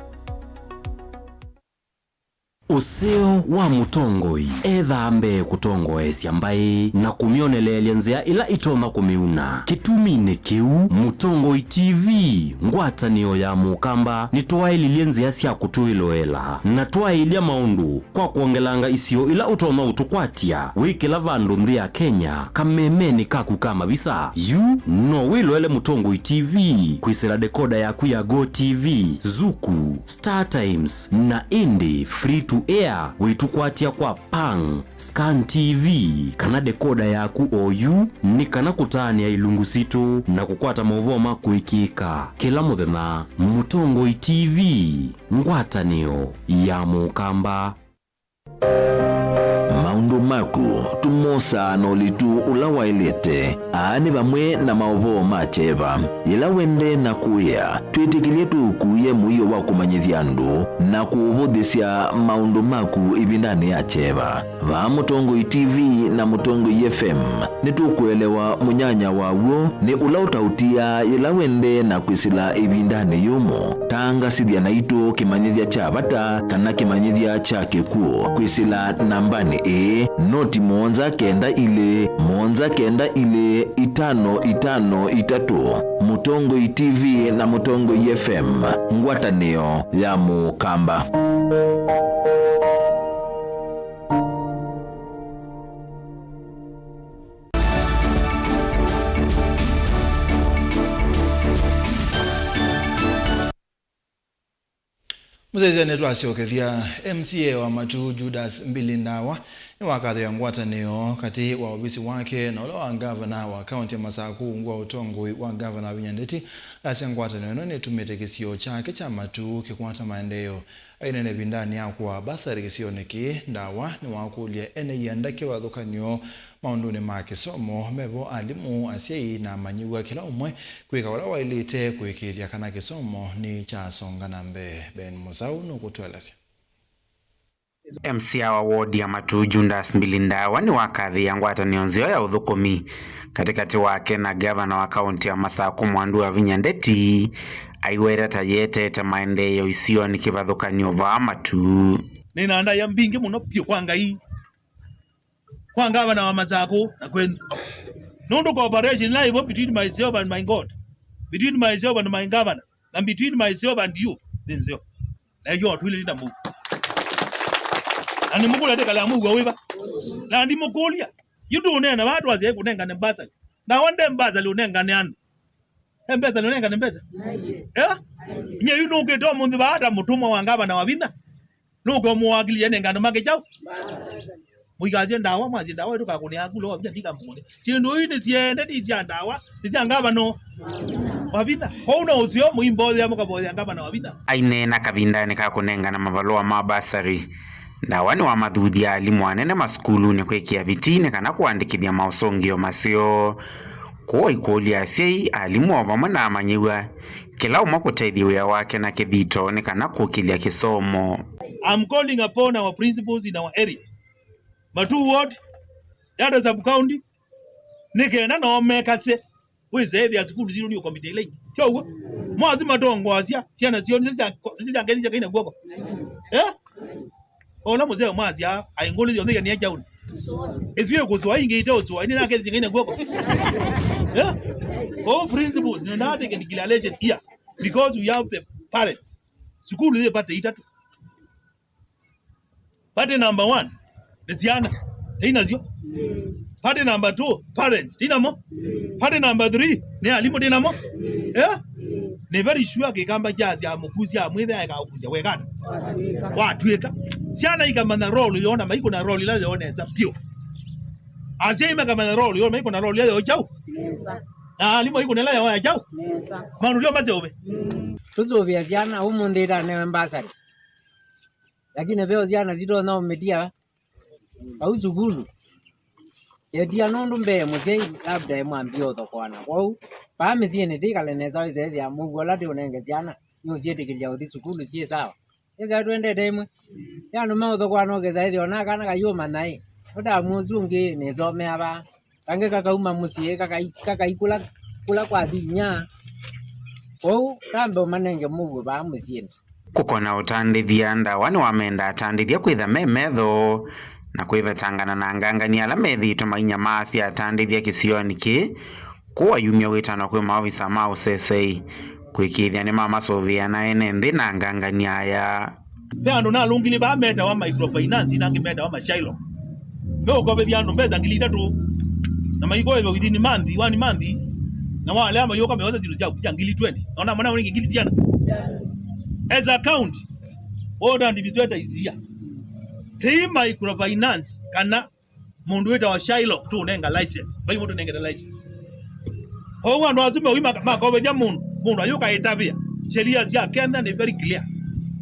Ũseo wa mũtongoi ethaa mbee kũtongoesya mbaĩ na kũmyoneleelya nzĩa ila itonya kũmĩuna. Kĩtuminĩ kĩu, Mũtongoi T V ngwatanĩo ya Mũkamba nĩtwaĩlilye nzĩa sya kũtwĩloela na twaĩlya maũndũ kwa kwongelanga isio ila ũtonya ũtũkwatya wĩ kĩla vandũ nthĩ ya Kenya kamemenĩ kaku ka mavisa. Yu no wĩloele Mũtongoi T V kwĩsĩla dekoda yaku ya Go T V, Zuku, Star Times, na ĩndĩ free to air wĩtũkwatya kwa Pang, Scan T V, kana dekoda yaku oyu, nĩ kana kũtaanĩa ilungu sitũ na kũkwata maũvoo ma kũĩkĩĩka kĩla mũthenya. Mũtongoi T V, ngwatanĩo ya Mũkamba. Maũndũ maku tũmosaa na ũlitu ũla waĩlĩte. Aa nĩ vamwe na maũvoo ma kyeva. Yĩla wendee na kũĩa, twĩtĩkĩlye tũũkuĩe mũio wa kũmanyĩthya andũ na kũũvũthĩsya maũndũ maku ĩvindanĩ ya kyeva. Vaa Mũtongoi T V na Mũtongoi F M, nĩtũkũelewa mũnyanya wa w'o nĩ ũla ũtaũtiaa yĩla wendee na kwĩsĩla ĩvindanĩ yũmũ. Tangasĩthya naitũ kĩmanyĩthya kya vata kana kĩmanyĩthya kya kĩkw'ũ kwĩsĩla nambanĩ ĩĩ, noti mũonza kenda ilĩ, mũonza kenda ilĩ, itano itano itatũ. Mũtongoi T V na Mũtongoi F M, ngwatanĩo ya Mũkamba. Mũsyaĩĩsya nĩtwasyokethya. M C A wa Matuu Judas Mbili Ndawa nĩwakathĩĩa ngwatanĩo katĩ wa ovisi wake na ũla wa ngavana wa kaũntĩ ya Masakũ ungu wa ũtongoi wa ngavana Wavinya Ndeti. Asya ngwatanĩo ĩno nĩtumĩte kĩsio kyake kya Matuu kĩkwata maendeeo. Ainena ĩvindanĩ ya kũaa basarĩ kĩsionĩ kĩĩ, Ndawa nĩwakũlya ene ianda kĩvathũkany'o maũndũnĩ ma kĩsomo, mevo alimũ, asyai, na amanyĩw'a kĩla ũmwe kwĩka ũla waĩlĩte kũĩkĩĩthya kana kĩsomo nĩkyasonga na mbee. Ben Mũsaũ nũkũtũelesya. M C A wa wodi ya Matuu Judas Mbili Ndawa nĩwakathĩĩa ngwatanĩo nzeo ya ũthũkũmi katĩkatĩ wake na ngavana wa kaũntĩ ya Masakũ Mwandu Wavinya Ndeti, aiweta ta yĩetete maendeeo isionĩ kĩvathũkany'o vaa Matuu. Nĩna ndaĩa mbingĩ mũno vyũ kwa Ngai, kwa ngavana wa Masakũ na kwenyu. Nũndũ cooperation ĩla ĩvo between myself and my God, between myself and my governor, na between myself and you, nĩ nzeo. Na ĩyo twĩlĩ na mũu. Na nĩmũkũlya ndĩkalea mũuo wĩva? Na ndimũkũlya. Yu tũũneena vaa twasyaĩ kũnengane mbasali. Ndawa nde mbasali ũnengane andũ. He mbesa nĩũnengane mbesa? Eh? Nye yu nũkĩte ũmũnthĩ vaa ta mũtũmwa wa ngavana Wavinya. Nũkũmũwakilisya nengane make kyaũ? Mũikasye Ndawa, mwasye Ndawa ĩtũkakũnĩa kula Wavinya ndikamũkũnĩa. Syĩndũ ii nĩ syende, ti sya Ndawa, nĩ sya ngavana Wavinya. Kwoou no ũseo mũimbothea mũkavothea ngavana Wavinya. Aineena kavindanĩ ka kũnengana mavalũa ma basarĩ, Ndawa nĩwamathuthya alimũ anene masukulunĩ kwĩkĩa vitii nĩ kana kũandĩkĩthya maũsũngĩo maseo. Kwoou aikũlya asyai, alimũ o vamwe na amanyĩw'a, kĩla ũmwe kũtethya wĩa wake na kĩthito nĩ kana kũkĩlya kĩsomo. I'm calling upon our principals in our area, Matuu Ward, Yatta Sub-County, nĩ kenda nao mekase kwĩsa ĩthĩa sukulu sitũ nĩ ũkomiti ila ingĩ. Kyo w'o? Mwathi matongoasya syana syoo nĩsyo sya, sya ngethi sya Ngai na kw'oko. Eh? Ola mũseo mwasya aingũlĩthya ũthĩkania kyaũnĩ. Ĩsu ĩkũsũa ingĩ ite ũsũa, ĩndĩ nakethĩsya Ngai na kw'oko. Eh? Oh, principals, nĩndaa take a declaration here because we have the parents. Sukulu yĩ party itatũ. Party number one nĩ syana, tĩinasyo. Party number two, parents, tĩinamo. Party number three nĩ alimũ, tĩinamo. Eh? Nĩ very sure kĩkamba kyasya mũkusya mwĩthĩa eka ũkusya wekata. Watwĩka. Syana ikamanya role yoo na maikũna role ila yoo nesa vyũ. Asyai makamanya role yoo, maikũna role ila yoo kyaũ. Na alimũ maikũna ila yoo ya kyaũ. Maũndũ lyo maseũve. Tũsũvĩa syana ũmũnthĩ itanewe mbasarĩ. Lakini ve syana sitonya ũmĩtia vau sukulu. Yetia nũndũ mbee mũsyai labda emwambie ũthokoana. Kwoou, vaa mĩsyĩnĩ tĩkale nesa wĩsethĩa mũuo ũla tĩũnenge syana, nĩũsyĩtĩkĩlya ũthi sukulu syĩ sawa. Ĩsa twendete ĩmwe. Ve andũ meũthokoana ũkesa ĩthĩa ona kana kayũmanya ĩ, ũtamũ ũsu ũngĩ nĩsomea vaa. Kangĩ kakauma mũsyĩ, kakai-, kakaikũla kũla kwathi inya. Kwoou, tambe ũmanenge mũuo vaa mũsyĩnĩ. Kũkona ũtandĩthya, Ndawa nĩwamenda atandĩthya kwĩtha me metho na kwĩvetangana na angangani ala methĩĩtwe mainyamasya atandĩthya kĩsionĩ kĩĩ, kũu ayumya wĩtano kwĩ maovisa ma ũsesei kũĩkĩĩthya nĩmamasũvĩa na ene nthĩ na angangani aya. Ve andũ nalũngile vaa metawa microfinance, na angĩ metawa ma Shylock. Meũkovethya andũ mbesa ngili itatũ, na maikoethwa within month, one month, na walea mayũka meosa syĩndũ syaku sya ngili twenty. Nona mana ũnenge ngili siana. As account, order administrator is here. Ti microfinance kana mũndũ wĩtawa Shylock tũũnenga license. Vai mũndũ nengete license. Kwoou andũ asu meũi maka-, makovethya mũndũ, mũndũ ayũka ĩtavĩa. Sheria sya Kenya nĩ very clear.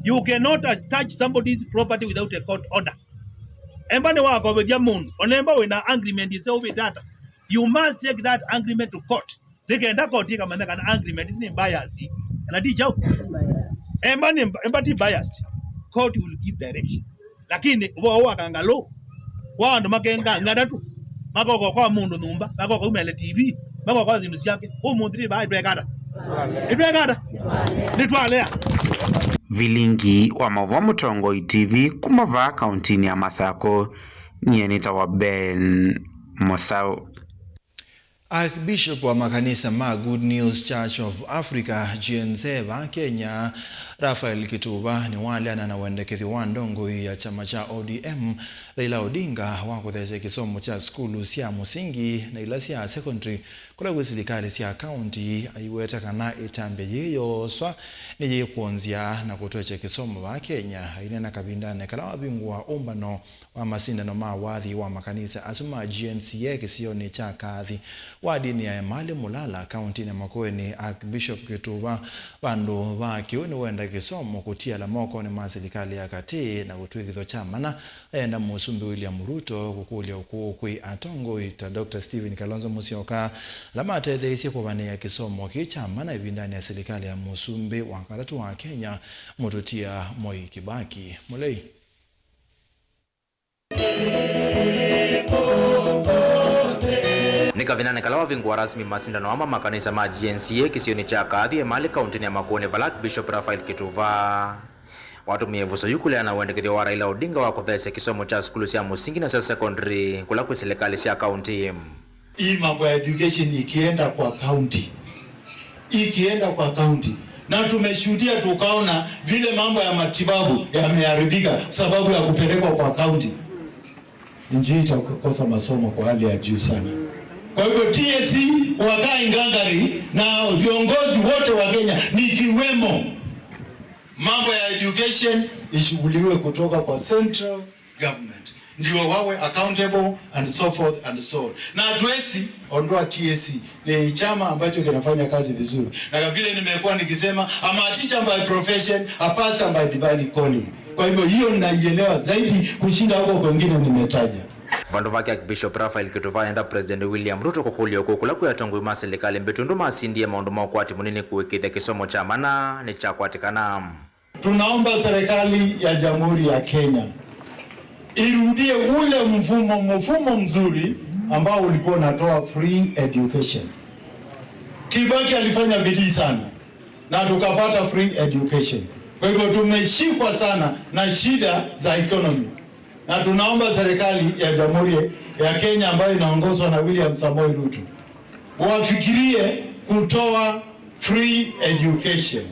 You cannot touch somebody's property without a court order. Emba nĩwakovethya mũndũ, ona emba wĩna agreement ĩseũvĩte ata, you must take that agreement to court. Nĩ kenda koti ĩkamanya kana agreement ici nĩ biased, kana ti kyaũ. Emba nĩ, emba ti biased. Court will give direction. Lakini ũvoo wa kangalũ, kwa andũ makenga ng'andatũ, makoka kwa mũndũ nyũmba, makoka umele T V, makoka kwa syĩndũ syake. Ũmũnthĩ nĩ vaa nĩtweka ata? Nĩtweka ata? Nĩtwalea. Vilingi wa maũvoo Mũtongoi T V kuma vaa kauntinĩ ya Masakũ, nyie nĩtawa Ben Mũsaũ. Archbishop wa makanisa ma Good News Church of Africa, G N C, vaa Kenya, Raphael Kituva, nĩwaleana na wendekethyo wa ndongoi ya kyama kya O D M, Raila Odinga, wa kũthesya kĩsomo kya sukulu sya mũsingi na ila sya secondary kũla kwĩ silikalĩ sya kaunti, aiweta kana ĩtambya yĩĩ yooswa nĩyĩkwonzya na kũtwekya kĩsomo vaa Kenya. Aineena kavindanĩ kala wavingũa ũmbano wa masindano ma wathi wa makanisa asu ma G N C A kĩsionĩ kya Kaathi, wadinĩ ya Emali Mulala, kauntinĩ ya Makueni, Archbishop Kituva, vandũ va kĩu, nĩwenda kĩsomo kũtiala mokonĩ ma silikalĩ ya katĩ na kũtw'ĩkĩthw'a kya mana. Eenda Mũsumbĩ William Ruto kũkũlya ũkũũ kwĩ atongoi ta Doctor Stephen Kalonzo Musyoka, ala matetheeisye kũvanĩĩa kĩsomo kĩĩ kya mana ĩvindanĩ ya silikalĩ ya Mũsumbĩ wa katatũ wa Kenya, Mũtũtia Mwai Kibaki. Mũlei. Nĩ kavindanĩ kala wavingũa rasmi masindano ama makanisa ma G N C A kĩsionĩ kya Kaathi, Emali, kauntinĩ ya Makueni, vala Archbishop Raphael Kituva watũmie ĩvuso yu kũleana na wendekethyo wa Raila Odinga wa kũtheesya kĩsomo kya sukulu sya mũsingi na sya secondary kũla kwĩ silikalĩ sya kaunti. Hii mambo ya education ikienda kwa county, ikienda kwa county, na tumeshuhudia tukaona vile mambo ya matibabu yameharibika sababu ya kupelekwa kwa county, nchi itakosa masomo kwa hali ya juu sana. Kwa hivyo T S C wakae ngangari na viongozi wote wa Kenya nikiwemo, mambo ya education ishughuliwe kutoka kwa central government, ndio wawe accountable and so forth and so on. Na hatuwezi ondoa T S C, ni chama ambacho kinafanya kazi vizuri, na vile nimekuwa nikisema, I'm a teacher by profession, a pastor by divine calling. Kwa hivyo hiyo ninaielewa zaidi kushinda huko kwengine nimetaja. Vandũ vake, Archbishop Raphael Kituva eenda President William Ruto kũkũlya ũkũũ kũla kwĩ atongoi ma silikalĩ mbĩtu ũndũ masindie maũndũ ma ũkwati mũnini kũĩkĩĩthya kĩsomo kya mana nĩkyakwatĩkana. Tunaomba serikali ya Jamhuri ya Kenya irudie ule mfumo, mfumo mzuri ambao ulikuwa unatoa free education. Kibaki alifanya bidii sana na tukapata free education. Kwa hivyo tumeshikwa sana na shida za economy, na tunaomba serikali ya Jamhuri ya Kenya ambayo inaongozwa na William Samoei Ruto wafikirie kutoa free education.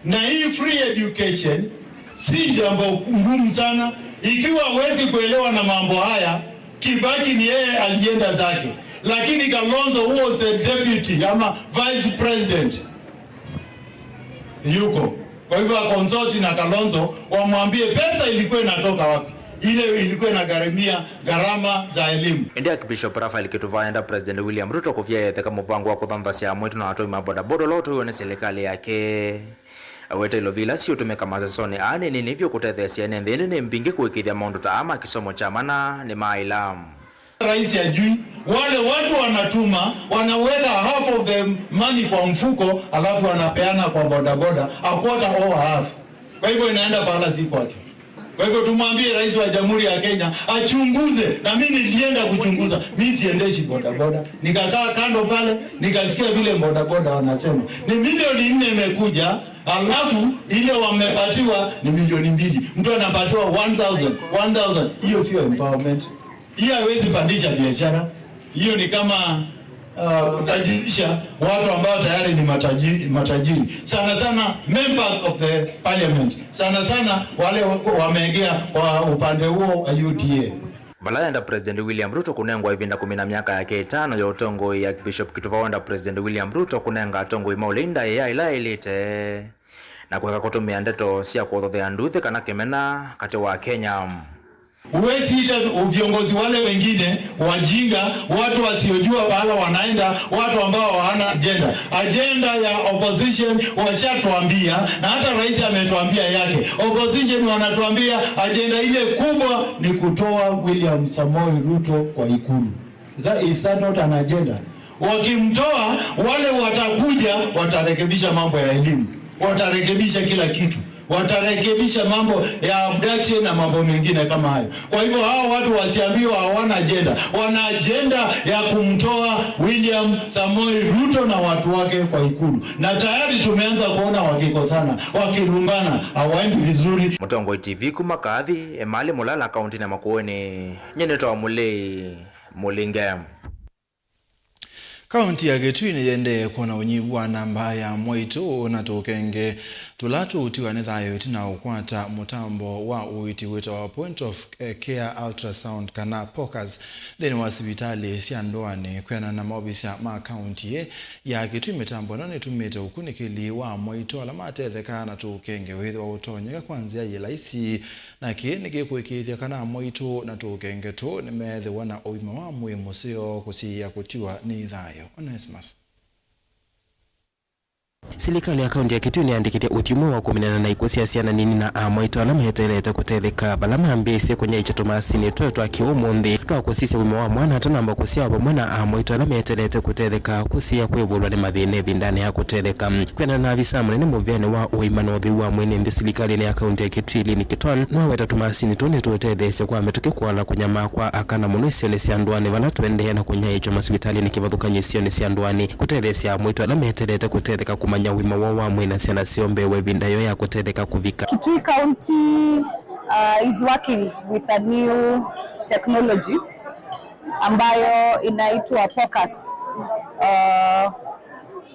Na hii free education si jambo ngumu sana. Ikiwa huwezi kuelewa na mambo haya, Kibaki ni yeye alienda zake, lakini Kalonzo, who was the deputy ama vice president, yuko. Kwa hivyo, aconsult na Kalonzo, wamwambie pesa ilikuwa inatoka wapi, ile ilikuwa inagharamia gharama za elimu. Ĩndĩ Archbishop Raphael Kituva eenda President William Ruto kũvya etheka mũvango wa kũthanthasya amwe tu na atoi ma bodaboda ũla ũtũiwe nĩ silikalĩ yake. Aweta ilovi ila siũtũmĩka masesonĩ aa nĩ nini vyũ kũtetheesya ene nthĩ, ĩndĩ nĩ mbingĩ kũĩkĩĩthya maũndũ ta aa ma kĩsomo kya mana nĩmaaĩla. Rais ajui, wale watu wanatuma, wanaweka half of the money kwa mfuko, alafu wanapeana kwa bodaboda, a quarter or a half. Kwa hivyo inaenda pahala si kwake. Kwa hivyo tumwambie rais wa Jamhuri ya Kenya achunguze, na mimi nilienda kuchunguza. Mimi siendeshi bodaboda. Nikakaa kando pale, nikasikia vile bodaboda wanasema. Ni milioni nne imekuja, Alafu ile wamepatiwa ni milioni mbili, mtu anapatiwa one thousand, one thousand. Hiyo sio empowerment, hiyo haiwezi pandisha biashara. Hiyo ni kama uh, kutajirisha watu ambao tayari ni matajiri, matajiri, sana sana members of the parliament, sana sana wale wameingia kwa upande huo wa U D A. Vala enda President William Ruto kũnengwa ĩvinda kũmina myaka yake ĩtano ya ũtongoi, Archbishop Kituva wenda President William Ruto kũnenga atongoi ma ũlei ndaĩa ĩla yaĩlĩte, na kũeka kũtũmĩa ndeto sya kũthothea nduthi kana kĩmena katĩ wa Kenya. Huwezi ita viongozi wale wengine wajinga, watu wasiojua pahala wanaenda, watu ambao hawana agenda. Agenda ya opposition washatuambia, na hata rais ametuambia yake. Opposition wanatuambia agenda ile kubwa ni kutoa William Samoei Ruto kwa ikulu. That, is that not an agenda? Wakimtoa, wale watakuja watarekebisha mambo ya elimu, watarekebisha kila kitu, watarekebisha mambo ya abduction na mambo mengine kama hayo. Kwa hivyo hawa watu wasiambiwa hawana agenda, wana agenda ya kumtoa William Samoei Ruto na watu wake kwa ikulu, na tayari tumeanza kuona wakikosana, wakilumbana, hawaendi vizuri. Mũtongoi T V kuma Kaathi, Emali Mulala, kaunti ya Makueni, nyie nĩtawa Mũlei Mũlinge. Kaunti ya Kitui nĩyĩendee kwona ũnyivu wa namba ya mwaitũ na tũkenge tũla tũũtiwa nĩ thayũ ĩtina wa ũkwata mũtambo wa ũiiti wĩtawa Point of Care Ultrasound kana POCUS nthĩnĩ wa sivitalĩ sya ndũanĩ. Kwĩanana na maovisa ma kaunti ĩĩ ya Kitui, mĩtambo ĩno nĩtumĩte ũkunĩkĩli wa mwaitũ ala matethekaa na tũkenge wĩthĩwa ũtonyeka kwa nzĩa yĩ laisi. Na kĩĩ nĩkĩkũĩkĩĩthya kana amwaitũ na tũũkenge tũũ nĩmeethĩwa na ũima wa mwĩĩ mũseo kũsiĩĩa kũtiwa nĩ thayũ. Onesmus. Silikalĩ ya kaunti ya Kitui nĩyandĩkĩte ũthyũmũo wa kũminana na ikw'ũ sya syana nini na amwaitũ ala meteelete kũtetheka, vala mambĩĩsye kũnyaĩĩkya tũmasinĩ twaĩ twa kĩũmũnthĩ twa kũsisya ũima wa mwana atanamba kũsyawa, vamwe na amwaitũ ala meteelete kũtetheka kũsiĩĩa kwĩvũlwa nĩ mathĩna ĩvindanĩ ya kũtetheka. Kwĩanana na avisa mũnene mũvĩanĩ wa ũima na ũtheu wa mwĩĩ nthĩ silikalĩnĩ ya kaunti ya Kitui, Lynn Kiton, nĩwaweta tũmasini tũu nĩtũũtetheesya kwa mĩtũkĩ kũala kũnyamaa kwa aka na mũno isionĩ sya ndũanĩ vala tũendee na kũnyaĩĩkya masivitalĩnĩ kĩvathũkany'o isionĩ sya ndũanĩ kũtetheesya amwaitũ ala meteelete kũtetheka kũmanya ũima woo wa mwĩĩ na syana syoo mbee wa ĩvinda yoo ya kũtetheka kũvika. Kitui County, uh, is working with a new technology ambayo inaitwa POCUS. Uh,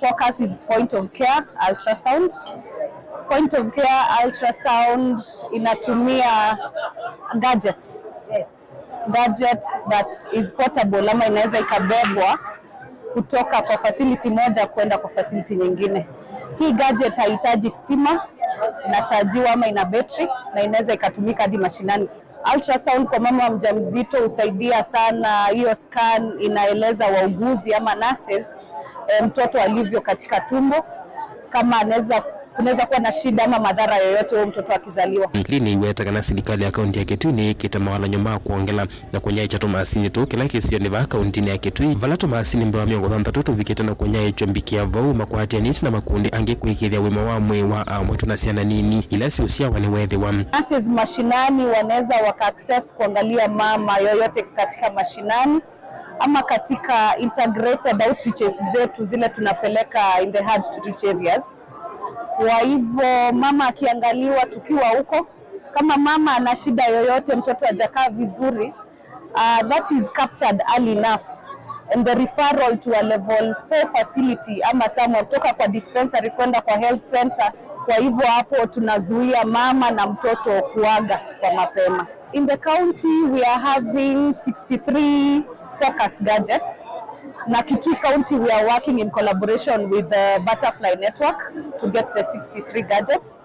POCUS is point of care ultrasound. Point of care ultrasound inatumia gadget, gadget that is portable, ama inaweza ikabebwa kutoka kwa facility moja kwenda kwa facility nyingine. Hii gadget haihitaji stima, inachajiwa ama ina battery na inaweza ikatumika hadi mashinani. Ultrasound kwa mama mjamzito husaidia sana. Hiyo scan inaeleza wauguzi ama nurses, eh, mtoto alivyo katika tumbo, kama anaweza, kunaweza kuwa na shida ama madhara yoyote huyo mtoto akizaliwa. Lynn nĩweta kana silikalĩ ya kaunti ya Kitui nĩyĩkĩte mawalany'o ma kwongela na kũnyaĩĩkya tũmasini tũu kĩla kĩsionĩ vaa kauntinĩ ya Kitui, vala tũmasini mbee wa mĩongo thanthatũ tũvikĩte na kũnyaĩĩkya mbikĩa vau makwatĩanĩtye na makundi angĩ kũĩkĩĩthya ũima wa mwĩĩ wa amwaitũ na syana nini ila siũsyawa nĩwethĩwa. Nurses mashinani wanaweza waka access kuangalia mama yoyote katika mashinani ama katika integrated outreaches zetu zile tunapeleka in the hard to reach areas. Kwa hivyo mama akiangaliwa tukiwa huko, kama mama ana shida yoyote, mtoto hajakaa vizuri, uh, that is captured early enough and the referral to a level four facility ama somewhere, kutoka kwa dispensary kwenda kwa health center. Kwa hivyo hapo tunazuia mama na mtoto kuaga kwa mapema. In the county we are having sixty-three POCUS gadgets, na Kitui County we are working in collaboration with the Butterfly Network to get the sixty-three gadgets.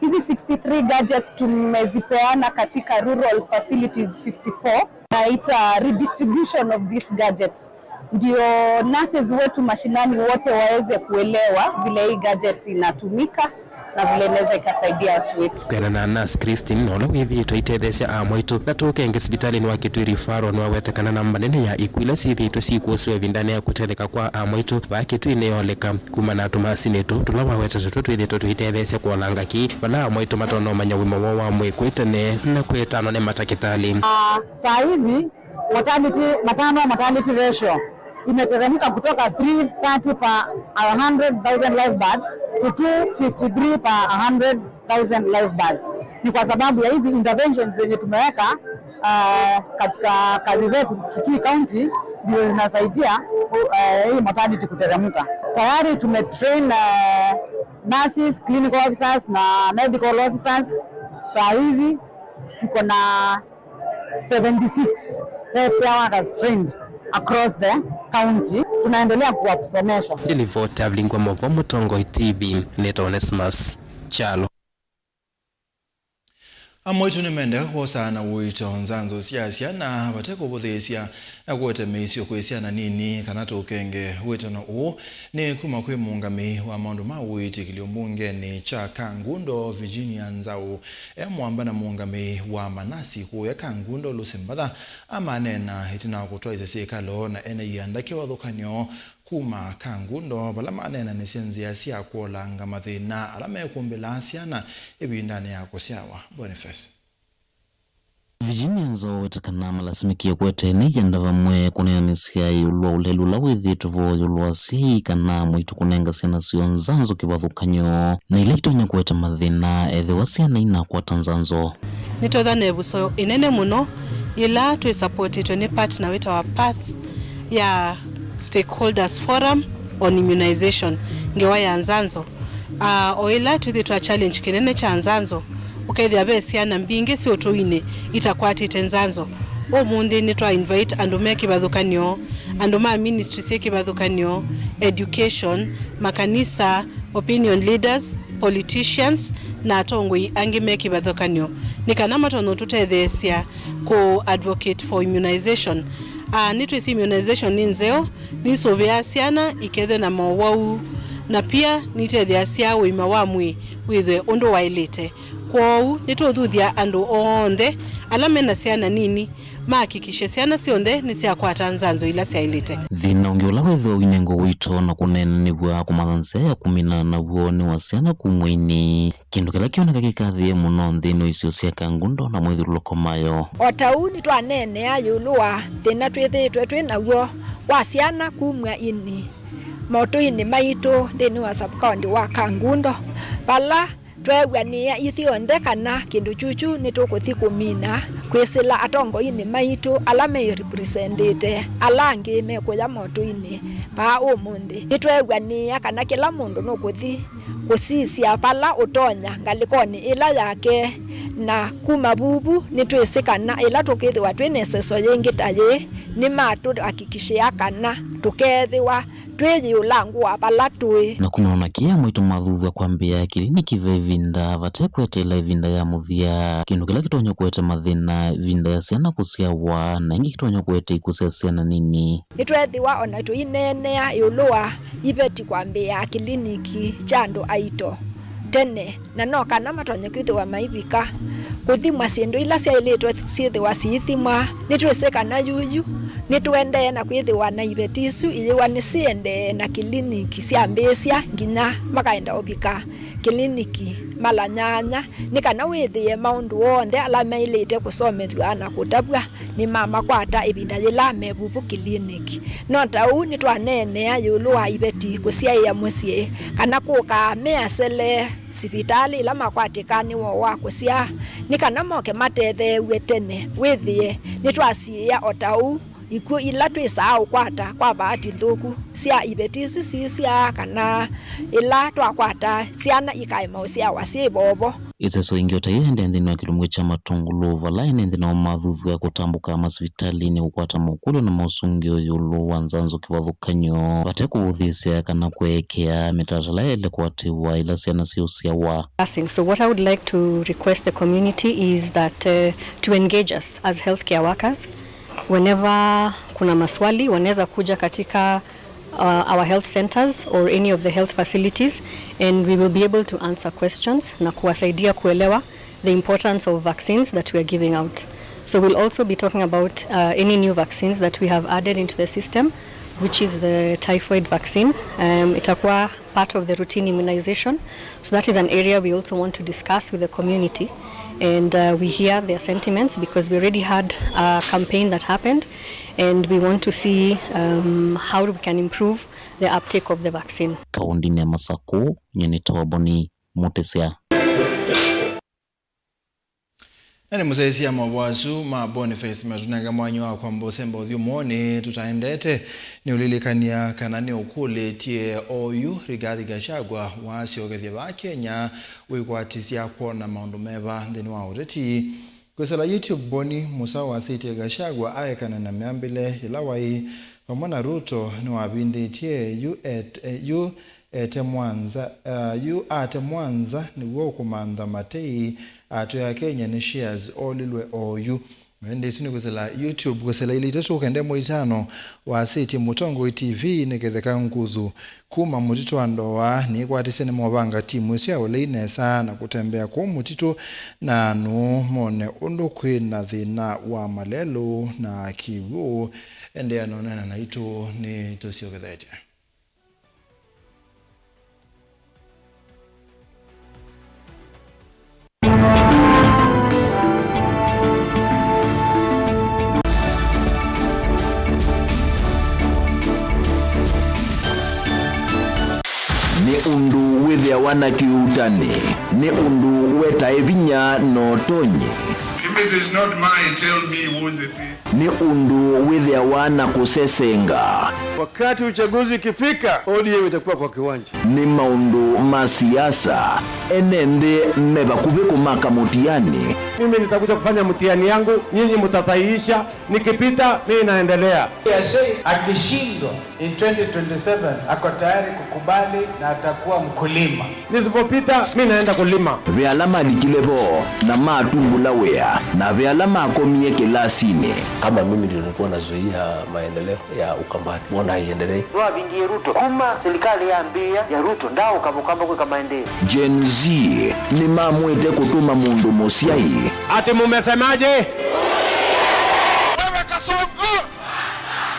Hizi sixty-three gadgets tumezipeana katika rural facilities fifty-four. Naita redistribution of these gadgets, ndio nurses wetu mashinani wote waweze kuelewa vile hii gadget inatumika na vile inaweza ikasaidia watu wetu. Kwĩanana na nurse Christine, na ũla wĩthĩĩtwe aitetheesya amwaitũ na tũũkenge sivitalĩnĩ wa Kitui Referral, nĩwaweta kana namba nene ya ikw'ũ ila syĩthĩĩtwe syĩkũsĩwa ĩvindanĩ ya kũtetheka kwa amwaitũ vaa Kitui nĩyoleka kumana na tũmasini tũu tũla wawetete twĩthĩĩtwe tũitetheesya kũolanga kĩĩ vala amwaitũ matonomanya ũima woo wa mwĩĩ kwĩ tene na kwĩtanwa nĩ matakĩtalĩ. Ah, saa hizi maternity, maternal mortality ratio Imeteremka kutoka three thirty per one hundred thousand live births to two fifty-three per one hundred thousand live births. Ni kwa sababu ya hizi interventions zenye tumeweka, uh, katika kazi zetu Kitui County, ndizo zinasaidia, uh, hii mortality kuteremka. Tayari tumetrain, uh, nurses, clinical officers na medical officers. Saa hizi tuko na seventy-six healthcare workers trained across the county. Tunaendelea kuwasomesha. Nĩ livoti ya Vilingwa Moko, Mũtongoi T V, nĩtawa Onesmus Kyalo. Amwe aitũ nĩmendaa kwosa na ũito nzanzo sya syana vate kũvũthĩĩsya na kũete mĩisyo kwĩ syana nini kana tũkenge. Wĩtano ũũ nĩ kuma kwĩ mũũngamĩi wa maũndũ ma ũitĩkĩlyo mbungenĩ kya Kangundo, Virginia Nzau. E mũamba na mũũngamĩi wa manasi kũya Kangundo, Lucy Mbatha, amaneena ĩtina wa kũtwaĩsya syĩkalo na ene ianda kĩvathũkany'o kuma Kangundo, vala maneenanĩsye nzĩa sya kũolanga mathĩna ala mekũmbĩlaa syana ĩvindanĩ ya kũsyawa. Boniface. Virginia Nzau aweta kana malasimĩkie kũete ene ianda vamwe kũneenanĩsya ĩũlũ wa ũleli ũla wĩthĩĩtwe vo ĩũlũ wa asyai kana maitũ kũnenga syana syoo nzanzo kĩvathũkany'o, na ila itonya kũete mathĩna ethĩwa syana inakwata nzanzo. Nĩtwetha na ĩvuso ĩnene mũno yĩla twĩsapotĩtwe nĩ partner wĩtawa Path ya Stakeholders Forum on Immunization, ngewa ya nzanzo. Ah, o ĩla twĩthĩtwa challenge kĩnene kya nzanzo, ũkethĩa ve syana mbingĩ syĩ ũtũinĩ itakwatĩte nzanzo. Ũmũnthĩ nĩtwa invite andũ me kĩvathũkany'o, andũ ma ministry syĩ kĩvathũkany'o, education, makanisa, opinion leaders, politicians, na atongoi angĩ me kĩvathũkany'o, nĩ kana matonye ũtũtetheesya kũ advocate for immunization. Ah, nĩtwĩsĩ immunization nĩ nzeo, nĩsũvĩaa syana ikethwe na mowau, na pia nĩitetheeasya ũima wa mwĩĩ wĩthwe ũndũ waĩlĩte. Kwoou, nĩtũũthuthya andũ onthe ala mena syana nini mahakikishe syana syonthe nĩsyakwata nzanzo ila syaĩlĩte. Thĩna ũngĩ ũla wĩthĩwa ũinengwa ũito na kũneenanĩw'a kũmantha nzĩa ya kũminana naw'o nĩ wa syana kumw'a ini, kĩndũ kĩla kĩoneka kĩkathĩĩe mũno nthĩnĩ wa isio sya Kangundo na mwĩthyũlũlũko mayo. O ta ũu nĩtwaneenea ĩũlũ wa thĩna twĩthĩĩtwe twĩ naw'o wa syana kumw'a ini motũinĩ maitũ nthĩnĩ wa sub-county wa Kangundo, vala tweew'anĩĩa ithyonthe kana kĩndũ kyukyu nĩtũkũthi kũmina kwĩsĩla atongoinĩ maitũ ala merepresentĩte ala angĩ mekũya motũinĩ vaa ũmũnthĩ. Nĩtweew'anĩĩa kana kĩla mũndũ nũkũthi kũsisya vala ũtonya ngalĩkonĩ ĩla yake, na kuma vuvu nĩtwĩsĩ kana ĩla tũkĩthĩwa twĩ na ĩseso yĩngĩ ta yĩĩ, nĩmatũhakikishĩa kana tũkeethĩwa twĩ yĩũlangũ wa vala tũĩ. Na kumana na kĩĩ, amwe aitũ mathuthw'a kwambĩĩa kĩliniki ve ĩvinda vate kweteela ĩvinda ya mũthya, kĩndũ kĩla kĩtonya kũete mathĩna ĩvinda ya syana kũsyawa, na ĩngĩ kĩtonya kũete ikw'ũ sya syana nini. Nĩtweethĩwa o na tũineenea ĩũlũ wa iveti kwambĩĩa kĩliniki kya andũ aito tene, na no kana matonye kwĩthĩwa maivika kũthimwa syĩndũ ila syaĩlĩtwe syĩthĩwa siithimwa. Nĩtwĩsĩ kana yuyu nĩtũendee na kwĩthĩwa na iveti isu iyĩwa nĩsiendee na kĩliniki syambĩĩsya nginya makaenda ũvika kĩliniki mala nyanya, nĩ kana wĩthĩe maũndũ onthe ala maĩlĩte kũsomethw'a na kũtavw'a nĩmamakwata ĩvinda yĩla me vuvu kĩliniki. No ta ũu nĩtwaneenea ĩũlũ wa iveti kũsyaĩa mũsyĩ kana kũka measele sivitalĩ ĩla makwatĩka nĩ woo wa kũsyaa, nĩ kana moke matetheew'e tene. Wĩthĩe nĩtwasiĩĩa o ta ũu ikw'ũ ila twĩsaa ũkwata kwa vaati nthũku sya iveti isu siisyaa kana ĩla twakwata syana ikaema ũsyawa syĩ vovo. Ĩseso ĩngĩ o ta ĩyo yaendee nthĩnĩ wa kĩlungu kya Matungulu, vala ene nthĩ nao mathuthw'a kũtambũka masivitalĩnĩ kũkwata mokũlyo na mosũngĩo ĩũlũ wa nzanzo kĩvathũkany'o, vate kũvũthĩĩsya kana kweekea mĩtalatala yaĩle kũatĩĩwa ĩla syana siũsyawa. So what I would like to request the community is that, uh, to engage us as healthcare workers. Whenever kuna maswali, wanaweza kuja katika uh, our health centers or any of the health facilities, and we will be able to answer questions na kuwasaidia kuelewa the importance of vaccines that we are giving out. So we'll also be talking about, uh, any new vaccines that we have added into the system, which is the typhoid vaccine. Um, itakuwa part of the routine immunization. So that is an area we also want to discuss with the community, And uh, we hear their sentiments because we already had a campaign that happened, and we want to see um, how we can improve the uptake of the vaccine. Kaũndĩnĩ ya Masakũ, nyie nĩtawa Boni Mũtĩsya. Na nĩ mũsyaĩĩsya maũvoo asu ma Boniface matũnenga mwanya wa kwamba ũsemba ũthyũmũonĩ tũtaendete. Nĩũlilikany'a kana nĩũkũlĩtye oyu Rigathi Gachagua wasyokethya vaa Kenya wĩkwatisya kwona maũndũ meva nthĩnĩ wa ũteti. Kwĩsĩla YouTube, Boni Mũsaũ asĩtye Gachagua aekane na myambĩle yĩla waĩ vamwe na Ruto nĩwavindĩtye yu et, yu etemwa nza, uh, yu atemwa nza nĩw'o ũkũmantha matei atwĩa Kenya nĩ shares olilwe oyu. Ĩndĩ ĩsu nĩ kwĩsĩla YouTube, kwĩsĩla ilĩ itatũ kenda ĩmwe itano wasĩtye Mũtongoi T V nĩ kĩtheka nguthu kuma mũtitũ wa Ndoa nĩkwatisye nĩmovanga timu ĩsu ya ũlei nesa na kũtembea kũu mũtitũ na nũũ mone ũndũ kwĩ na thĩna wa malelũ na kĩw'ũ. Endeea na ũneena naitũ nĩtũsyokethetye. Nĩ ũndũ wĩthĩawa na kĩuutani, nĩ ũndũ wetae vinya na ũtonyi. If it is not mine, tell me whose it is. Nĩ ũndũ wĩthĩawa na kũsesenga. Wakati uchaguzi ikifika, O D M itakuwa kwa kiwanja. Nĩ maũndũ ma siasa, ene nthĩ me vakuvĩ kũmaka mũtiani. Mimi nitakuja kufanya mtihani yangu, nyinyi mtasahihisha, nikipita, mimi naendelea. Yashei akishindwa in twenty twenty-seven, ako tayari kukubali na atakuwa mkulima. Nisipopita, mi naenda kulima. Ve ala malikile vo na matumbũla wĩa, na ve ala makomie kĩlasinĩ. Kama mimi ndio nilikuwa nazuia maendeleo ya Ukambani, mbona haiendelei? Nĩwavingie Ruto kuma serikali yambĩĩa ya Ruto, ndaũka Mũkamba kwĩka maendeeo. Gen Z nĩmamwĩte kũtũma mũndũ mũsyai. Ati mumesemaje? Wewe Kasongo!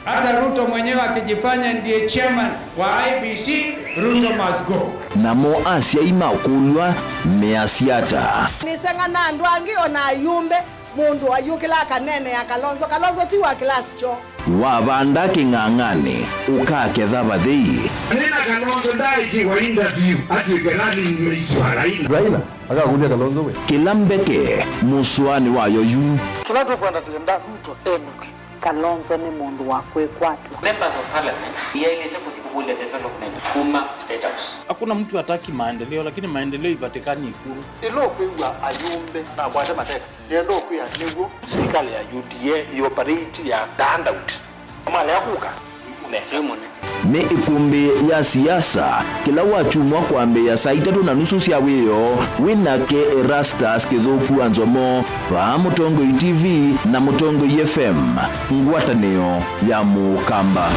Hata Ruto mwenyewe akijifanya ndiye chairman wa I E B C, Ruto must go. Namo asyai makũlw'a measya ata? Nĩseng'ana andũ angĩ o na ayumbe, mũndũ ayũkĩla akaneenea Kalonzo. Kalonzo ti wa kĩlasi kyoo. Wavanda kĩng'ang'anĩ, ũkaketha vathei. Nina Kalonzo ndaikiwa interview atw'ĩke running mate wa Raila. Raila akakũlya Kalonzo we. Kĩla mbeke, mũsũanĩ wayo yu. Kĩla tũkwenda, twenda Ruto enũke. Kalonzo nĩ mũndũ wa kwĩkwatw'a. Members of Parliament yaĩlĩte kũthi kũkũlya development kuma State House. Hakuna mtu hataki maendeleo, lakini maendeleo ipatikani Ikulu. Ĩla ũkwĩw'a ayumbe na akwate mateka, nĩenda ũkwĩa nĩw'o. Serikali ya U D A ĩoperate ya the handout. Malea kũka, nĩkũnenga. Nĩ ĩkũmbĩ ya siasa, kĩla wakyumwa kwambĩĩa saa itatũ na nusu sya wĩoo, wĩ nake Erastus Kĩthũku wa Nzomo, vaa Mũtongoi T V na Mũtongoi F M, ngwatanĩo ya Mũkamba.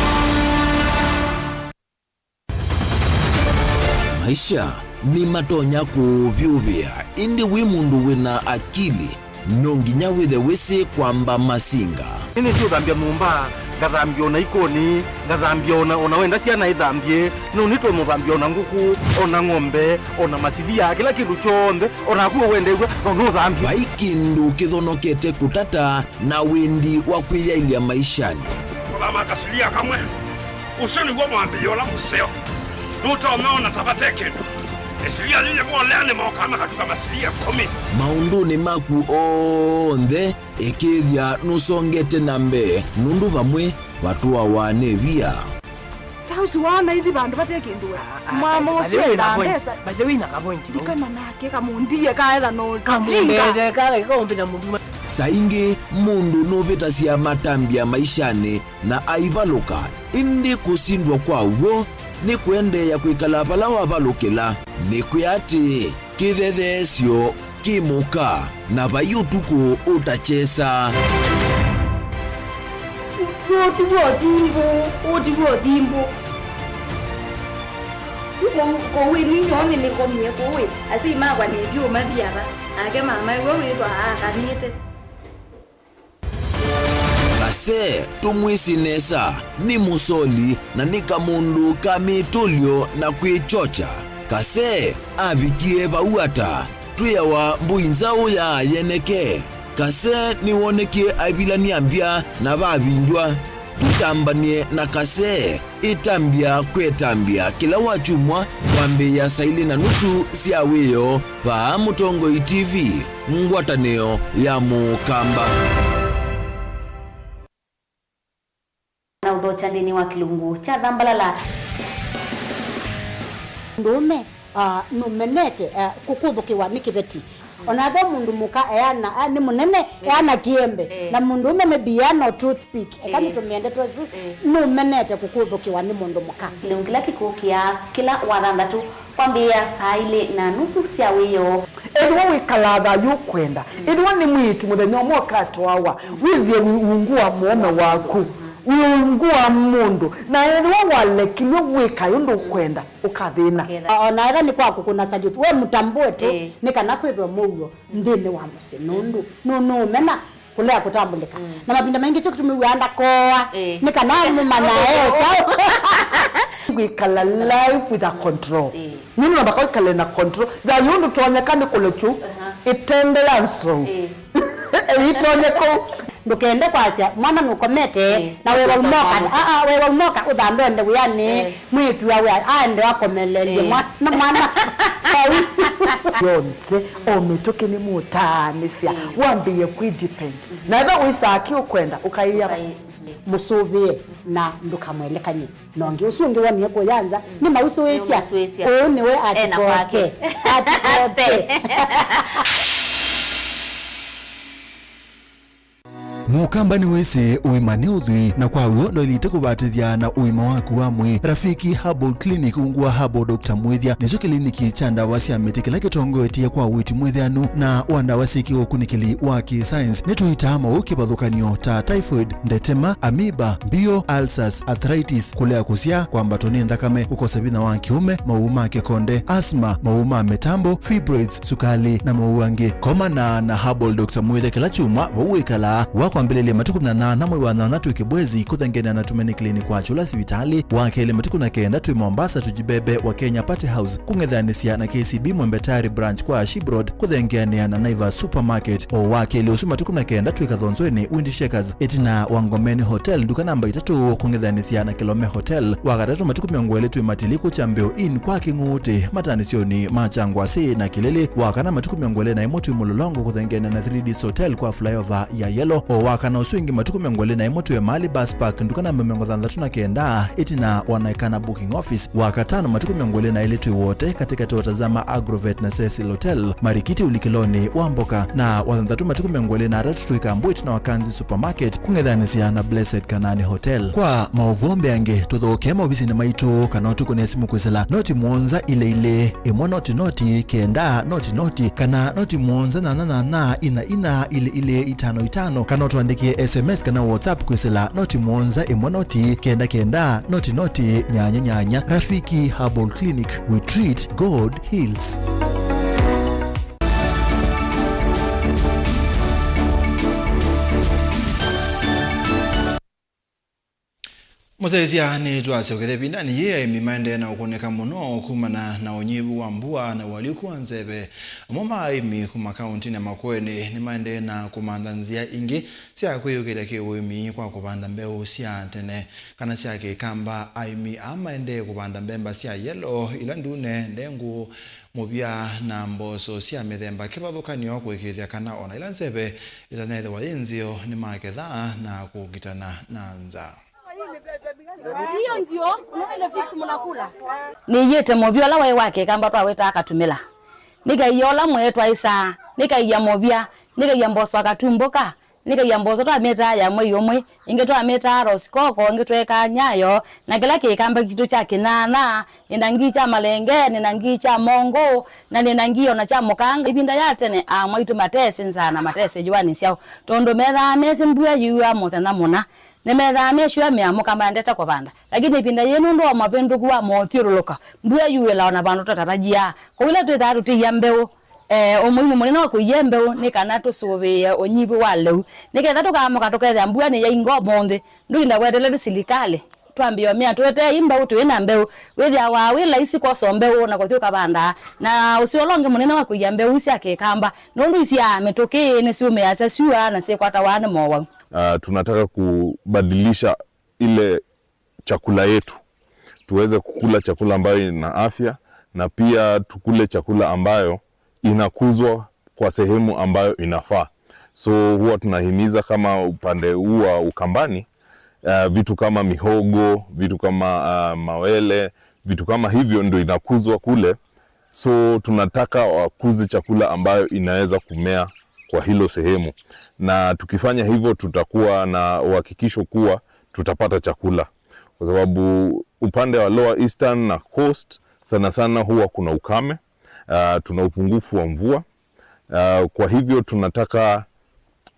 Maisha nĩmatonya kũũvyũvĩa, ĩndĩ wĩ mũndũ wĩ na akili, no nginya wĩthe wĩsĩ kwamba masinga. Nĩnĩsĩ ũthambya nyũmba, ngathambya ona ikoni, ngathambya ona, ona wenda syana ithambye, no nĩtũmũthambya ona ngũkũ, ona ng'ombe, ona masilia, kĩla kĩndũ kyonthe, ona naku ũwendeew'a, no nũthambye. Vai kĩndũ kĩthonokete kũtata na wendi wa kwĩyaĩlya maishanĩ. Kũthama kasilia kamwe. Ũsu nĩw'o mwambĩĩo ũla mũseo. Nũtonya ona ta vate kĩndũ. Ĩsilia yĩu yĩvolea nĩmokaa makatuka masilia ĩkũmi. Maũndũnĩ maku onthe, ĩkĩĩthya nũsongete na mbee, nũndũ vamwe vatũawa nĩ via. Ta ũsu waona ithi vandũ vate kĩndũ we. Mama ũsu enda mbesa. By the way, na kavointi. Ndikana nake kamũndie kaetha no kamũndie kala kaumbĩla mũndũ. Saa ingĩ mũndũ nũvĩtasya matambya maishanĩ na aivalũka, ĩndĩ kũsindwa kwa w'o nĩ kũendeea kwĩkala vala wavalũkĩla. Nĩkwĩa atĩ kĩthetheesyo kĩ mũka na vai ũtukũ ũtakyesa. Ũũ ti w'o thimbũ, ũũ ti w'o thimbũ. Yu kũu, kũu ĩni nyoo nĩnĩkomie kũu ĩ, asyai makwa nĩndiũmathi ava, nake mama ĩwe wĩthwa aakanĩte. Kase tũmwĩsĩ nesa, nĩ mũsoli na nĩ kamũndũ ka mĩtũlyo na kwĩkyokya. Kase avikie vau ata? Twĩawa mbũi nzaũ ya yeneke. Kase nĩwonekie aivilany'a mbya na vavindwa. Tũtambany'e na Kase, ĩtambya kwĩ ĩtambya kĩla wakyumwa kwambĩĩa saa ilĩ na nusu sya wĩoo vaa Mũtongoi T V, ngwatanĩo ya Mũkamba. Na ũthokya nthĩnĩ wa kĩlungu kya Thambalala. Mũndũũme, ah, nũmenete, ah, kũkũthũkĩwa nĩ kĩveti. O na ethĩwa mũndũ mũka eana, ah, nĩ mũnene, eh, eana kĩembe. Eh. Na mũndũũme maybe eana o toothpick. Eka, eh, nĩtũmĩe ndeto ĩsu, eh, nũmenete kũkũthũkĩwa nĩ mũndũ mũka. Kĩlungu kĩla kĩkũkĩa kĩla wathanthatũ. Kwambĩĩa saa ilĩ na nusu sya wĩoo. Ethĩwa wĩkalaa thayũ ũkwenda, ethĩwa nĩ mwĩĩtu mũthenya ũmwe ũkatwawa, wĩthĩe wĩ ungu wa mũũme waku, wĩ ungu wa mũndũ, na ethĩwa walekilw'e wĩkae ũndũ ũkwenda, ũkathĩna. Ũkethĩa. O na ethĩwa nĩ kwa kũkũna salute, we mũtambũe tu, ĩĩ, nĩ kana kwĩthwe mũuo nthĩnĩ wa mũsyĩ, nũndũ nũ-, nũũmena kũlea kũtambũlĩka. Mm. Na mavinda maingĩ kyo kĩtumi wĩaa ndakoa, ĩĩ, nĩ kana mũmanya e kyaũ. Kwĩkala life with a control. Ĩĩ. Nũndũ namba kwĩkale na control. Thayũ ndũtonyeka nĩ kũlekyu, aha, ĩtende ya nzou. Ĩĩ. Ĩitonye kũu. Ndũkende kwasya mwana nũkomete, ĩĩ, na wewa ũmoka, aa, wewa ũmoka ũthambe ende wĩanĩ, ĩĩ, mwĩĩtu awe aende akomelelye, ĩĩ, mwa-, na mwana. Vau. Yonthe, o mĩtũkĩ nĩmũtaanĩsya, mm, wambĩĩe kwĩ depend. Na ethĩwa wĩsaa kĩ ũkwenda, ũkaĩa, ũkaĩ-, mũsũvĩe na ndũkamwelekany'e. Na ũngĩ ũsu ũngĩ wonie kũyanza, mm, nĩmausũĩsya. Nĩmausũĩsya. Ũũ nĩwe ena kwake. Atikoke. Atikoke. Mũkamba nĩwĩsĩ ũima nĩ ũthwii, na kwa w'o ndwaĩlĩte kũvatĩthya na ũima waku wa mwĩĩ. Rafiki Herbal Clinic ungu wa Herbal Doctor Mwĩthya nĩkyo kĩliniki kya ndawa sya mĩtĩ kĩla kĩtongoetye kwa ũiiti mwĩthĩanu na wa ndawa syĩ kĩũkunĩkĩli wa kĩ-science. Nĩtũitaa maũũ kĩvathũkany'o ta typhoid, ndetema, amoeba, mbio, ulcers, arthritis, kũlea kũsyaa, kwambatwa nĩ nthakame, kũkosa vinya wa kĩũme, maũũ ma kĩkonde, asthma, maũũ ma mĩtambo, fibroids, sukalĩ, na maũũ angĩ. Komana na Herbal Doctor Mwĩthya kĩla kyumwa vau wĩkalaa, wa kwambĩlĩlya matukũ kũmi na nyanya mwei wa nyanya twĩ Kibwezi, kũthengeana na Tumaini Clinic wa Kyũla sivitalĩ, wa kelĩ matukũ kũmi na kenda twĩ Mombasa, Tujibebe wa Kenya Party House, kũng'ethanĩsya na K C B Mwembe Tayari branch kwa Ashib Road, kũthengeanĩa na Naivas Supermarket. O wa kelĩ ũsu matukũ kũmi na kenda twĩ Kathonzweni, Wind Shakers, ĩtina wa Ngomeni Hotel, nduka namba itatũ, kũng'ethanĩsya na Kilome Hotel. Wa katatũ matukũ mĩongo ĩlĩ twĩ Matili kũkya Mbeo Inn kwa Kĩng'uutĩ, matanĩsyonĩ ma Kyangwasĩ na Kĩlĩlĩ. Wa kana matukũ mĩongo ĩlĩ na ĩmwe twĩ Mũlolongo kũthengeana na Three Ds Hotel kwa flyover ya Yellow. O wa kana ũsu ĩngĩ matukũ mĩongo ĩlĩ na ĩmwe twĩ Emali Bus Park, nduka namba mĩongo thanthatũ na kenda, ĩtina wa Naikana Booking Office. Wa katano matukũ mĩongo ĩlĩ na ĩlĩ twĩ Wote, katĩkatĩ wa Tazama Agrovet na Cecil Hotel, Marikiti ũlikĩlonĩ wa mboka. Na wa thanthatũ matukũ mĩongo ĩlĩ na atatũ twĩ Kambwit na Wakanzi Supermarket, kũng'ethanĩsya na Blessed Kanani Hotel. Kwa maũvoo mbeange, tũthokee maovisinĩ maitũ kana ũtũkũne simũ kwĩsĩla noti mũonza ilĩ ilĩ, ĩmwe noti noti, kenda noti noti, kana noti mũonza nyanya nyanya, ina ina, ilĩ ilĩ, itano itano, kana ũtũandĩkĩe S M S kana WhatsApp kwĩsĩla noti mũonza ĩmwe noti, kenda kenda, noti noti, nyanya nyanya. Rafiki Herbal Clinic, we treat, God heals. Mũsyaĩĩsya, nĩtwasya ũkethĩa ĩvindanĩ yĩĩ aĩmi maendee na ũkũnĩka mũno kumana na ũnyivu wa mbua na ũalyũku wa nzeve. Amwe ma aĩmi kuma kaũntinĩ ya Makueni nĩmaendee na kũmantha nzĩa ingĩ sya kwĩyũkĩlya kĩ-ũĩmi kwa kũvanda mbeũ sya tene kana sya kĩkamba. Aĩmi aa maendee kũvanda mbemba sya yelo, ila ndune, ndengũ, mũvya na mboso sya mĩthemba kĩvathũkany'o kũĩkĩĩthya kana o na ĩla nzeve ĩtanethĩwa yĩ nzeo nĩmaketha na kũkitana na nza. Hiyo ndio, unaona ile fix mnakula? Nĩiĩte mũvya ũla waĩ wa kĩkamba twawĩtaa katumĩla. Nĩkaia ũla mwee twaĩsaa, nĩkaia mũvya, nĩkaia mboso akatumbũka, nĩkaia mboso twamĩtaa ya mwei ũmwe, ĩngĩ twamĩtaa rosikoko, ĩngĩ tweekaa nyayo, na kĩla kĩkamba kitũ kya kĩnana, nĩ na ngii kya malenge, nĩ na ngii kya mongũ, na nĩ na ngii o na kya mũkanga. Ĩvinda ya tene, aa mwaitũ matesĩ nzaa na matesĩ yũanĩ syao, tondũ methaa mesĩ mbua yĩũaa mũthenya mũna. Nĩmethaa mesũa mĩamũka maendete kũvanda, lakini ĩvinda yĩĩ nũndũ wa mavĩndũku wa mothyũlũlũko, mbua yuĩla o na vandũ tũtatarajia. Kwoou ĩla twĩthaa tũtĩia mbeũ, eh, ũmũimu mũnene wa kũia mbeũ nĩ kana tũsũvĩĩe ũnyivu wa lĩu, nĩ ketha tũkaamũka tũkethĩa mbua nĩyainga ũmũnthĩ, ndũinda weteelete silikalĩ Twambĩĩa ũmea, tũetee ii mbeũ, twĩ na mbeũ. Wĩthĩawa wĩ laisi kwosa mbeũ na kũthi ũkavanda. Na ũseo ũla ũngĩ mũnene wa kũia mbeũ sya kĩkamba, nũndũ isyaa mĩtũkĩ, nĩsyũmĩasya syũa na syĩkwatawa nĩ mowau. Ah, tunataka kubadilisha ile chakula yetu, tuweze kukula chakula ambayo ina afya, na pia tukule chakula ambayo inakuzwa kwa sehemu ambayo inafaa. So huwa tunahimiza kama upande huu wa Ukambani, eh, vitu kama mihogo, vitu kama, ah, mawele, vitu kama hivyo ndio inakuzwa kule. So tunataka wakuze chakula ambayo inaweza kumea kwa hilo sehemu, na tukifanya hivyo tutakuwa na uhakikisho kuwa tutapata chakula, kwa sababu upande wa Lower Eastern na Coast sana sana huwa kuna ukame, ah, tuna upungufu wa mvua. Ah, kwa hivyo tunataka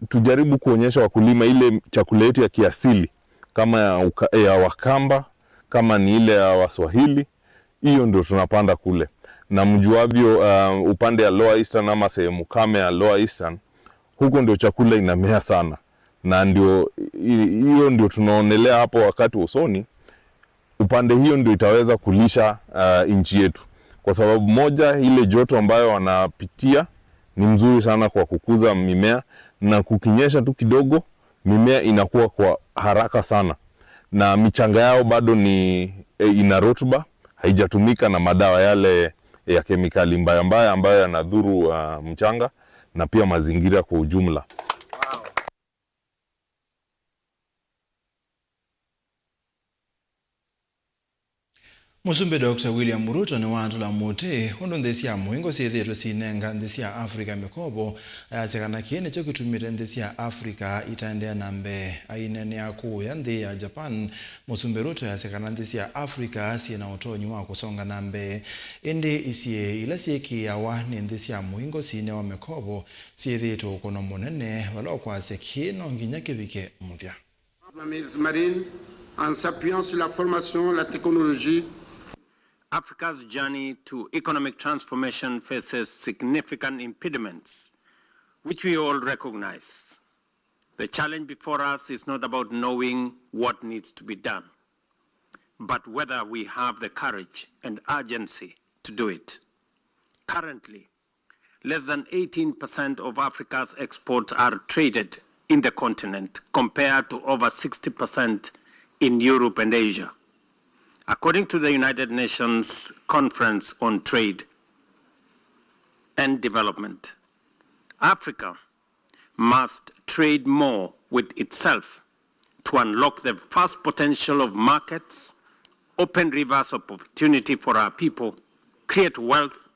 tujaribu kuonyesha wakulima ile chakula yetu ya kiasili kama ya, uka, ya Wakamba, kama ni ile ya Waswahili, hiyo ndio tunapanda kule. Na mjuavyo, ah, upande ya Lower Eastern ama sehemu kame ya Lower Eastern, huko ndio chakula inamea sana, na ndio i- hiyo ndio tunaonelea hapo wakati wa usoni, upande hiyo ndio itaweza kulisha, ah, nchi yetu, kwa sababu moja, ile joto ambayo wanapitia ni mzuri sana kwa kukuza mimea, na kukinyesha tu kidogo, mimea inakuwa kwa haraka sana, na michanga yao bado ni, eh, ina rutuba, haijatumika na madawa yale ya kemikali mbaya mbaya ambayo yanadhuru, ah, mchanga na pia mazingira kwa ujumla. Mũsumbĩ Doctor William Ruto nĩwatũla mũtĩ ũndũ nthĩ sya mũingo syĩthĩĩtwe syinenga nthĩ sya Africa mĩkovo, ayasya kana kĩĩ nĩkyo kĩtumĩte nthĩ sya Africa itaendeea na mbee. Aineenea kũũya nthĩ ya Japan, Mũsumbĩ Ruto ayasya kana nthĩ sya Africa syĩ na ũtonyi wa kũsonga na mbee, ĩndĩ isiĩĩ ila syĩkĩĩawa nĩ nthĩ sya mũingo siinewa mĩkovo syĩthĩĩtwe ũkũno mũnene, vala ũkwasya kĩĩ no nginya kĩvike mũthya. Marine, en s'appuyant sur la formation, la technologie. Africa's journey to economic transformation faces significant impediments, which we all recognize. The challenge before us is not about knowing what needs to be done, but whether we have the courage and urgency to do it. Currently, less than eighteen percent of Africa's exports are traded in the continent, compared to over sixty percent in Europe and Asia. According to the United Nations Conference on Trade and Development, Africa must trade more with itself to unlock the vast potential of markets, open rivers of opportunity for our people, create wealth,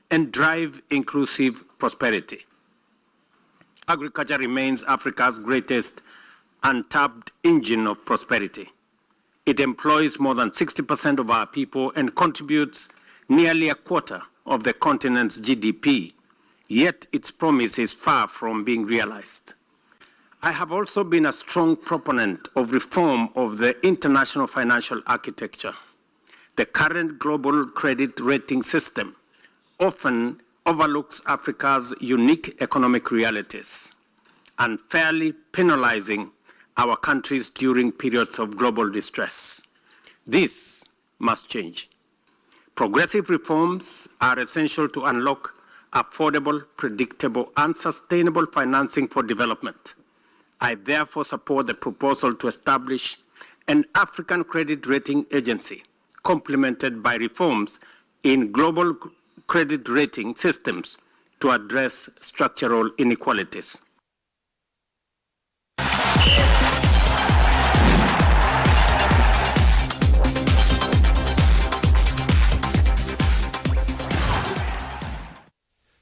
and drive inclusive prosperity. Agriculture remains Africa's greatest untapped engine of prosperity. It employs more than sixty percent of our people and contributes nearly a quarter of the continent's G D P, yet its promise is far from being realized. I have also been a strong proponent of reform of the international financial architecture. The current global credit rating system often overlooks Africa's unique economic realities, unfairly penalizing our countries during periods of global distress. This must change. Progressive reforms are essential to unlock affordable, predictable, and sustainable financing for development. I therefore support the proposal to establish an African credit rating agency, complemented by reforms in global credit rating systems to address structural inequalities.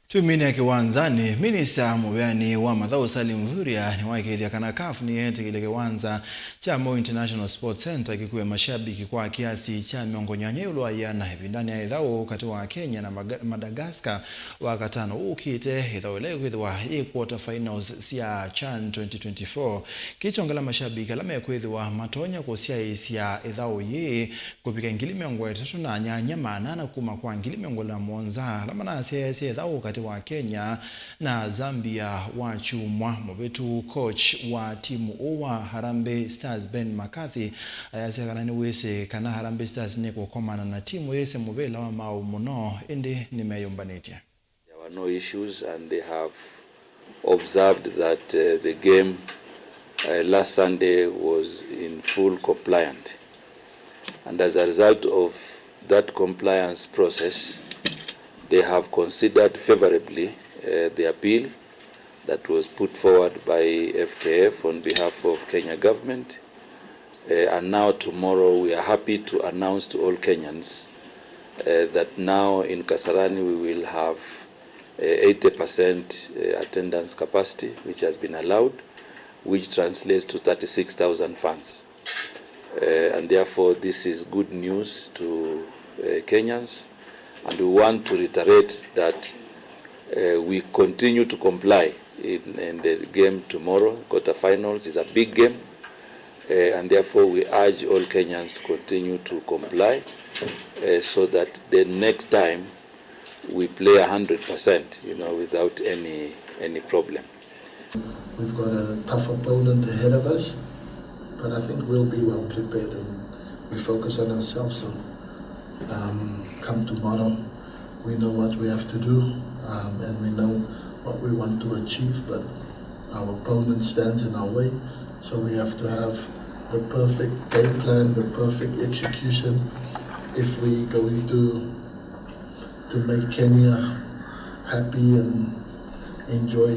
Twĩminĩa kĩwanzanĩ, minista mũveani wa mathaũ Salim Mvurya nĩwaĩkĩĩthya kana CAF nĩyeetĩkĩlya kĩwanza kya Moi International Sports Centre kĩkue mashabiki kwa kĩasi kya mĩongo nyanya ĩũlũ wa ĩana ĩvindanĩ ya ĩthaũ katĩ wa Kenya na Maga-, Madagascar Wakatano ũkĩte, ĩthaũ ĩla ĩkwĩthĩwa yĩ quarter finals sya CHAN twenty twenty-four kĩkyongela mashabiki ala mekwĩthĩwa matonya kũsyaĩĩsya ĩthaũ yĩĩ kũvika ngili mĩongo ĩtatũ na nyanya maana ana kuma kwa ngili mĩongo ĩlĩ na mũonza ala manasyaĩĩsya ĩthaũ katĩ wa Kenya na Zambia wakyumwa mũvĩtu. Coach wa timu ũũ wa Harambee Stars, Ben McCarthy, ayasya kana nĩwĩsĩ kana Harambee Stars nĩkũkomana na timu yĩsĩ mũvĩla wa maaũ mũno, ĩndĩ nĩmeyũmbanĩtye. There were no issues, and they have observed that, uh, the game, uh, last Sunday was in full compliant. And as a result of that compliance process, they have considered favorably, uh, the appeal that was put forward by F K F on behalf of Kenya government. Uh, and now tomorrow we are happy to announce to all Kenyans, uh, that now in Kasarani we will have, uh, eighty percent, uh, attendance capacity, which has been allowed, which translates to thirty-six thousand fans. Uh, and therefore, this is good news to, uh, Kenyans. And we want to reiterate that, uh, we continue to comply in, in the game tomorrow. Quarterfinals is a big game, uh, and therefore we urge all Kenyans to continue to comply, uh, so that the next time we play a hundred percent, you know, without any, any problem. We've got a tough opponent ahead of us, but I think we'll be well prepared and we focus on ourselves. So, um, come tomorrow, we know what we have to do, um, and we know what we want to achieve, but our opponent stands in our way. So we have to have the perfect game plan, the perfect execution if we going to, to make Kenya happy and enjoy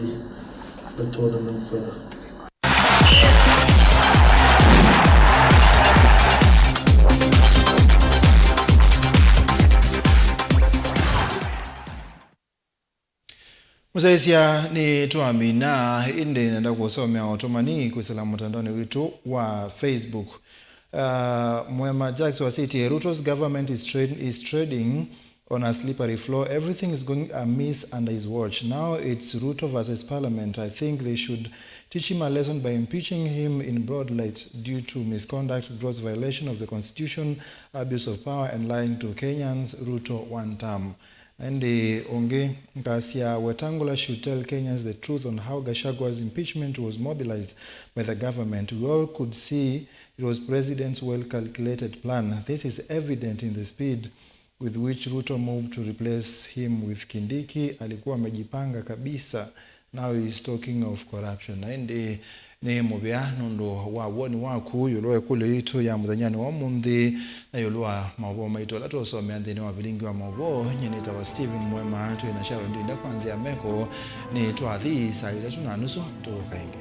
the tournament further. Mũsyaĩĩsya, nĩtwamina, ĩndĩ nenda kũsomea ũtũmani kwĩsĩla mũtandaonĩ witũ wa Facebook. Uh, Mwema Jacks wasĩtie, "Ruto's government is, tra- is trading on a slippery floor. Everything is going amiss under his watch. Now it's Ruto versus Parliament. I think they should teach him a lesson by impeaching him in broad light due to misconduct, gross violation of the constitution, abuse of power and lying to Kenyans. Ruto one term." Ĩndĩ ũngĩ ngasya, "Wetangula should tell Kenyans the truth on how Gachagwa's impeachment was mobilized by the government. We all could see it was president's well-calculated plan. This is evident in the speed with which Ruto moved to replace him with Kindiki. Alikuwa amejipanga kabisa. Now he's talking of corruption." Na ĩndĩ nĩ mũvea nũndũ wa woni waku ĩũlũ wa ĩkũlyo yitũ ya mũthenyanĩ wa ũmũnthĩ, na ĩũlũ wa maũvoo maitũ ala tũũsomea nthĩnĩ wa vilingi wa maũvoo. Nyie nĩtawa Stephen Mwema, twĩ na Sharon Ndinda kwa nzĩa ya meko. Nĩ twathi saa itatũ na nusu tũũka ĩngĩ.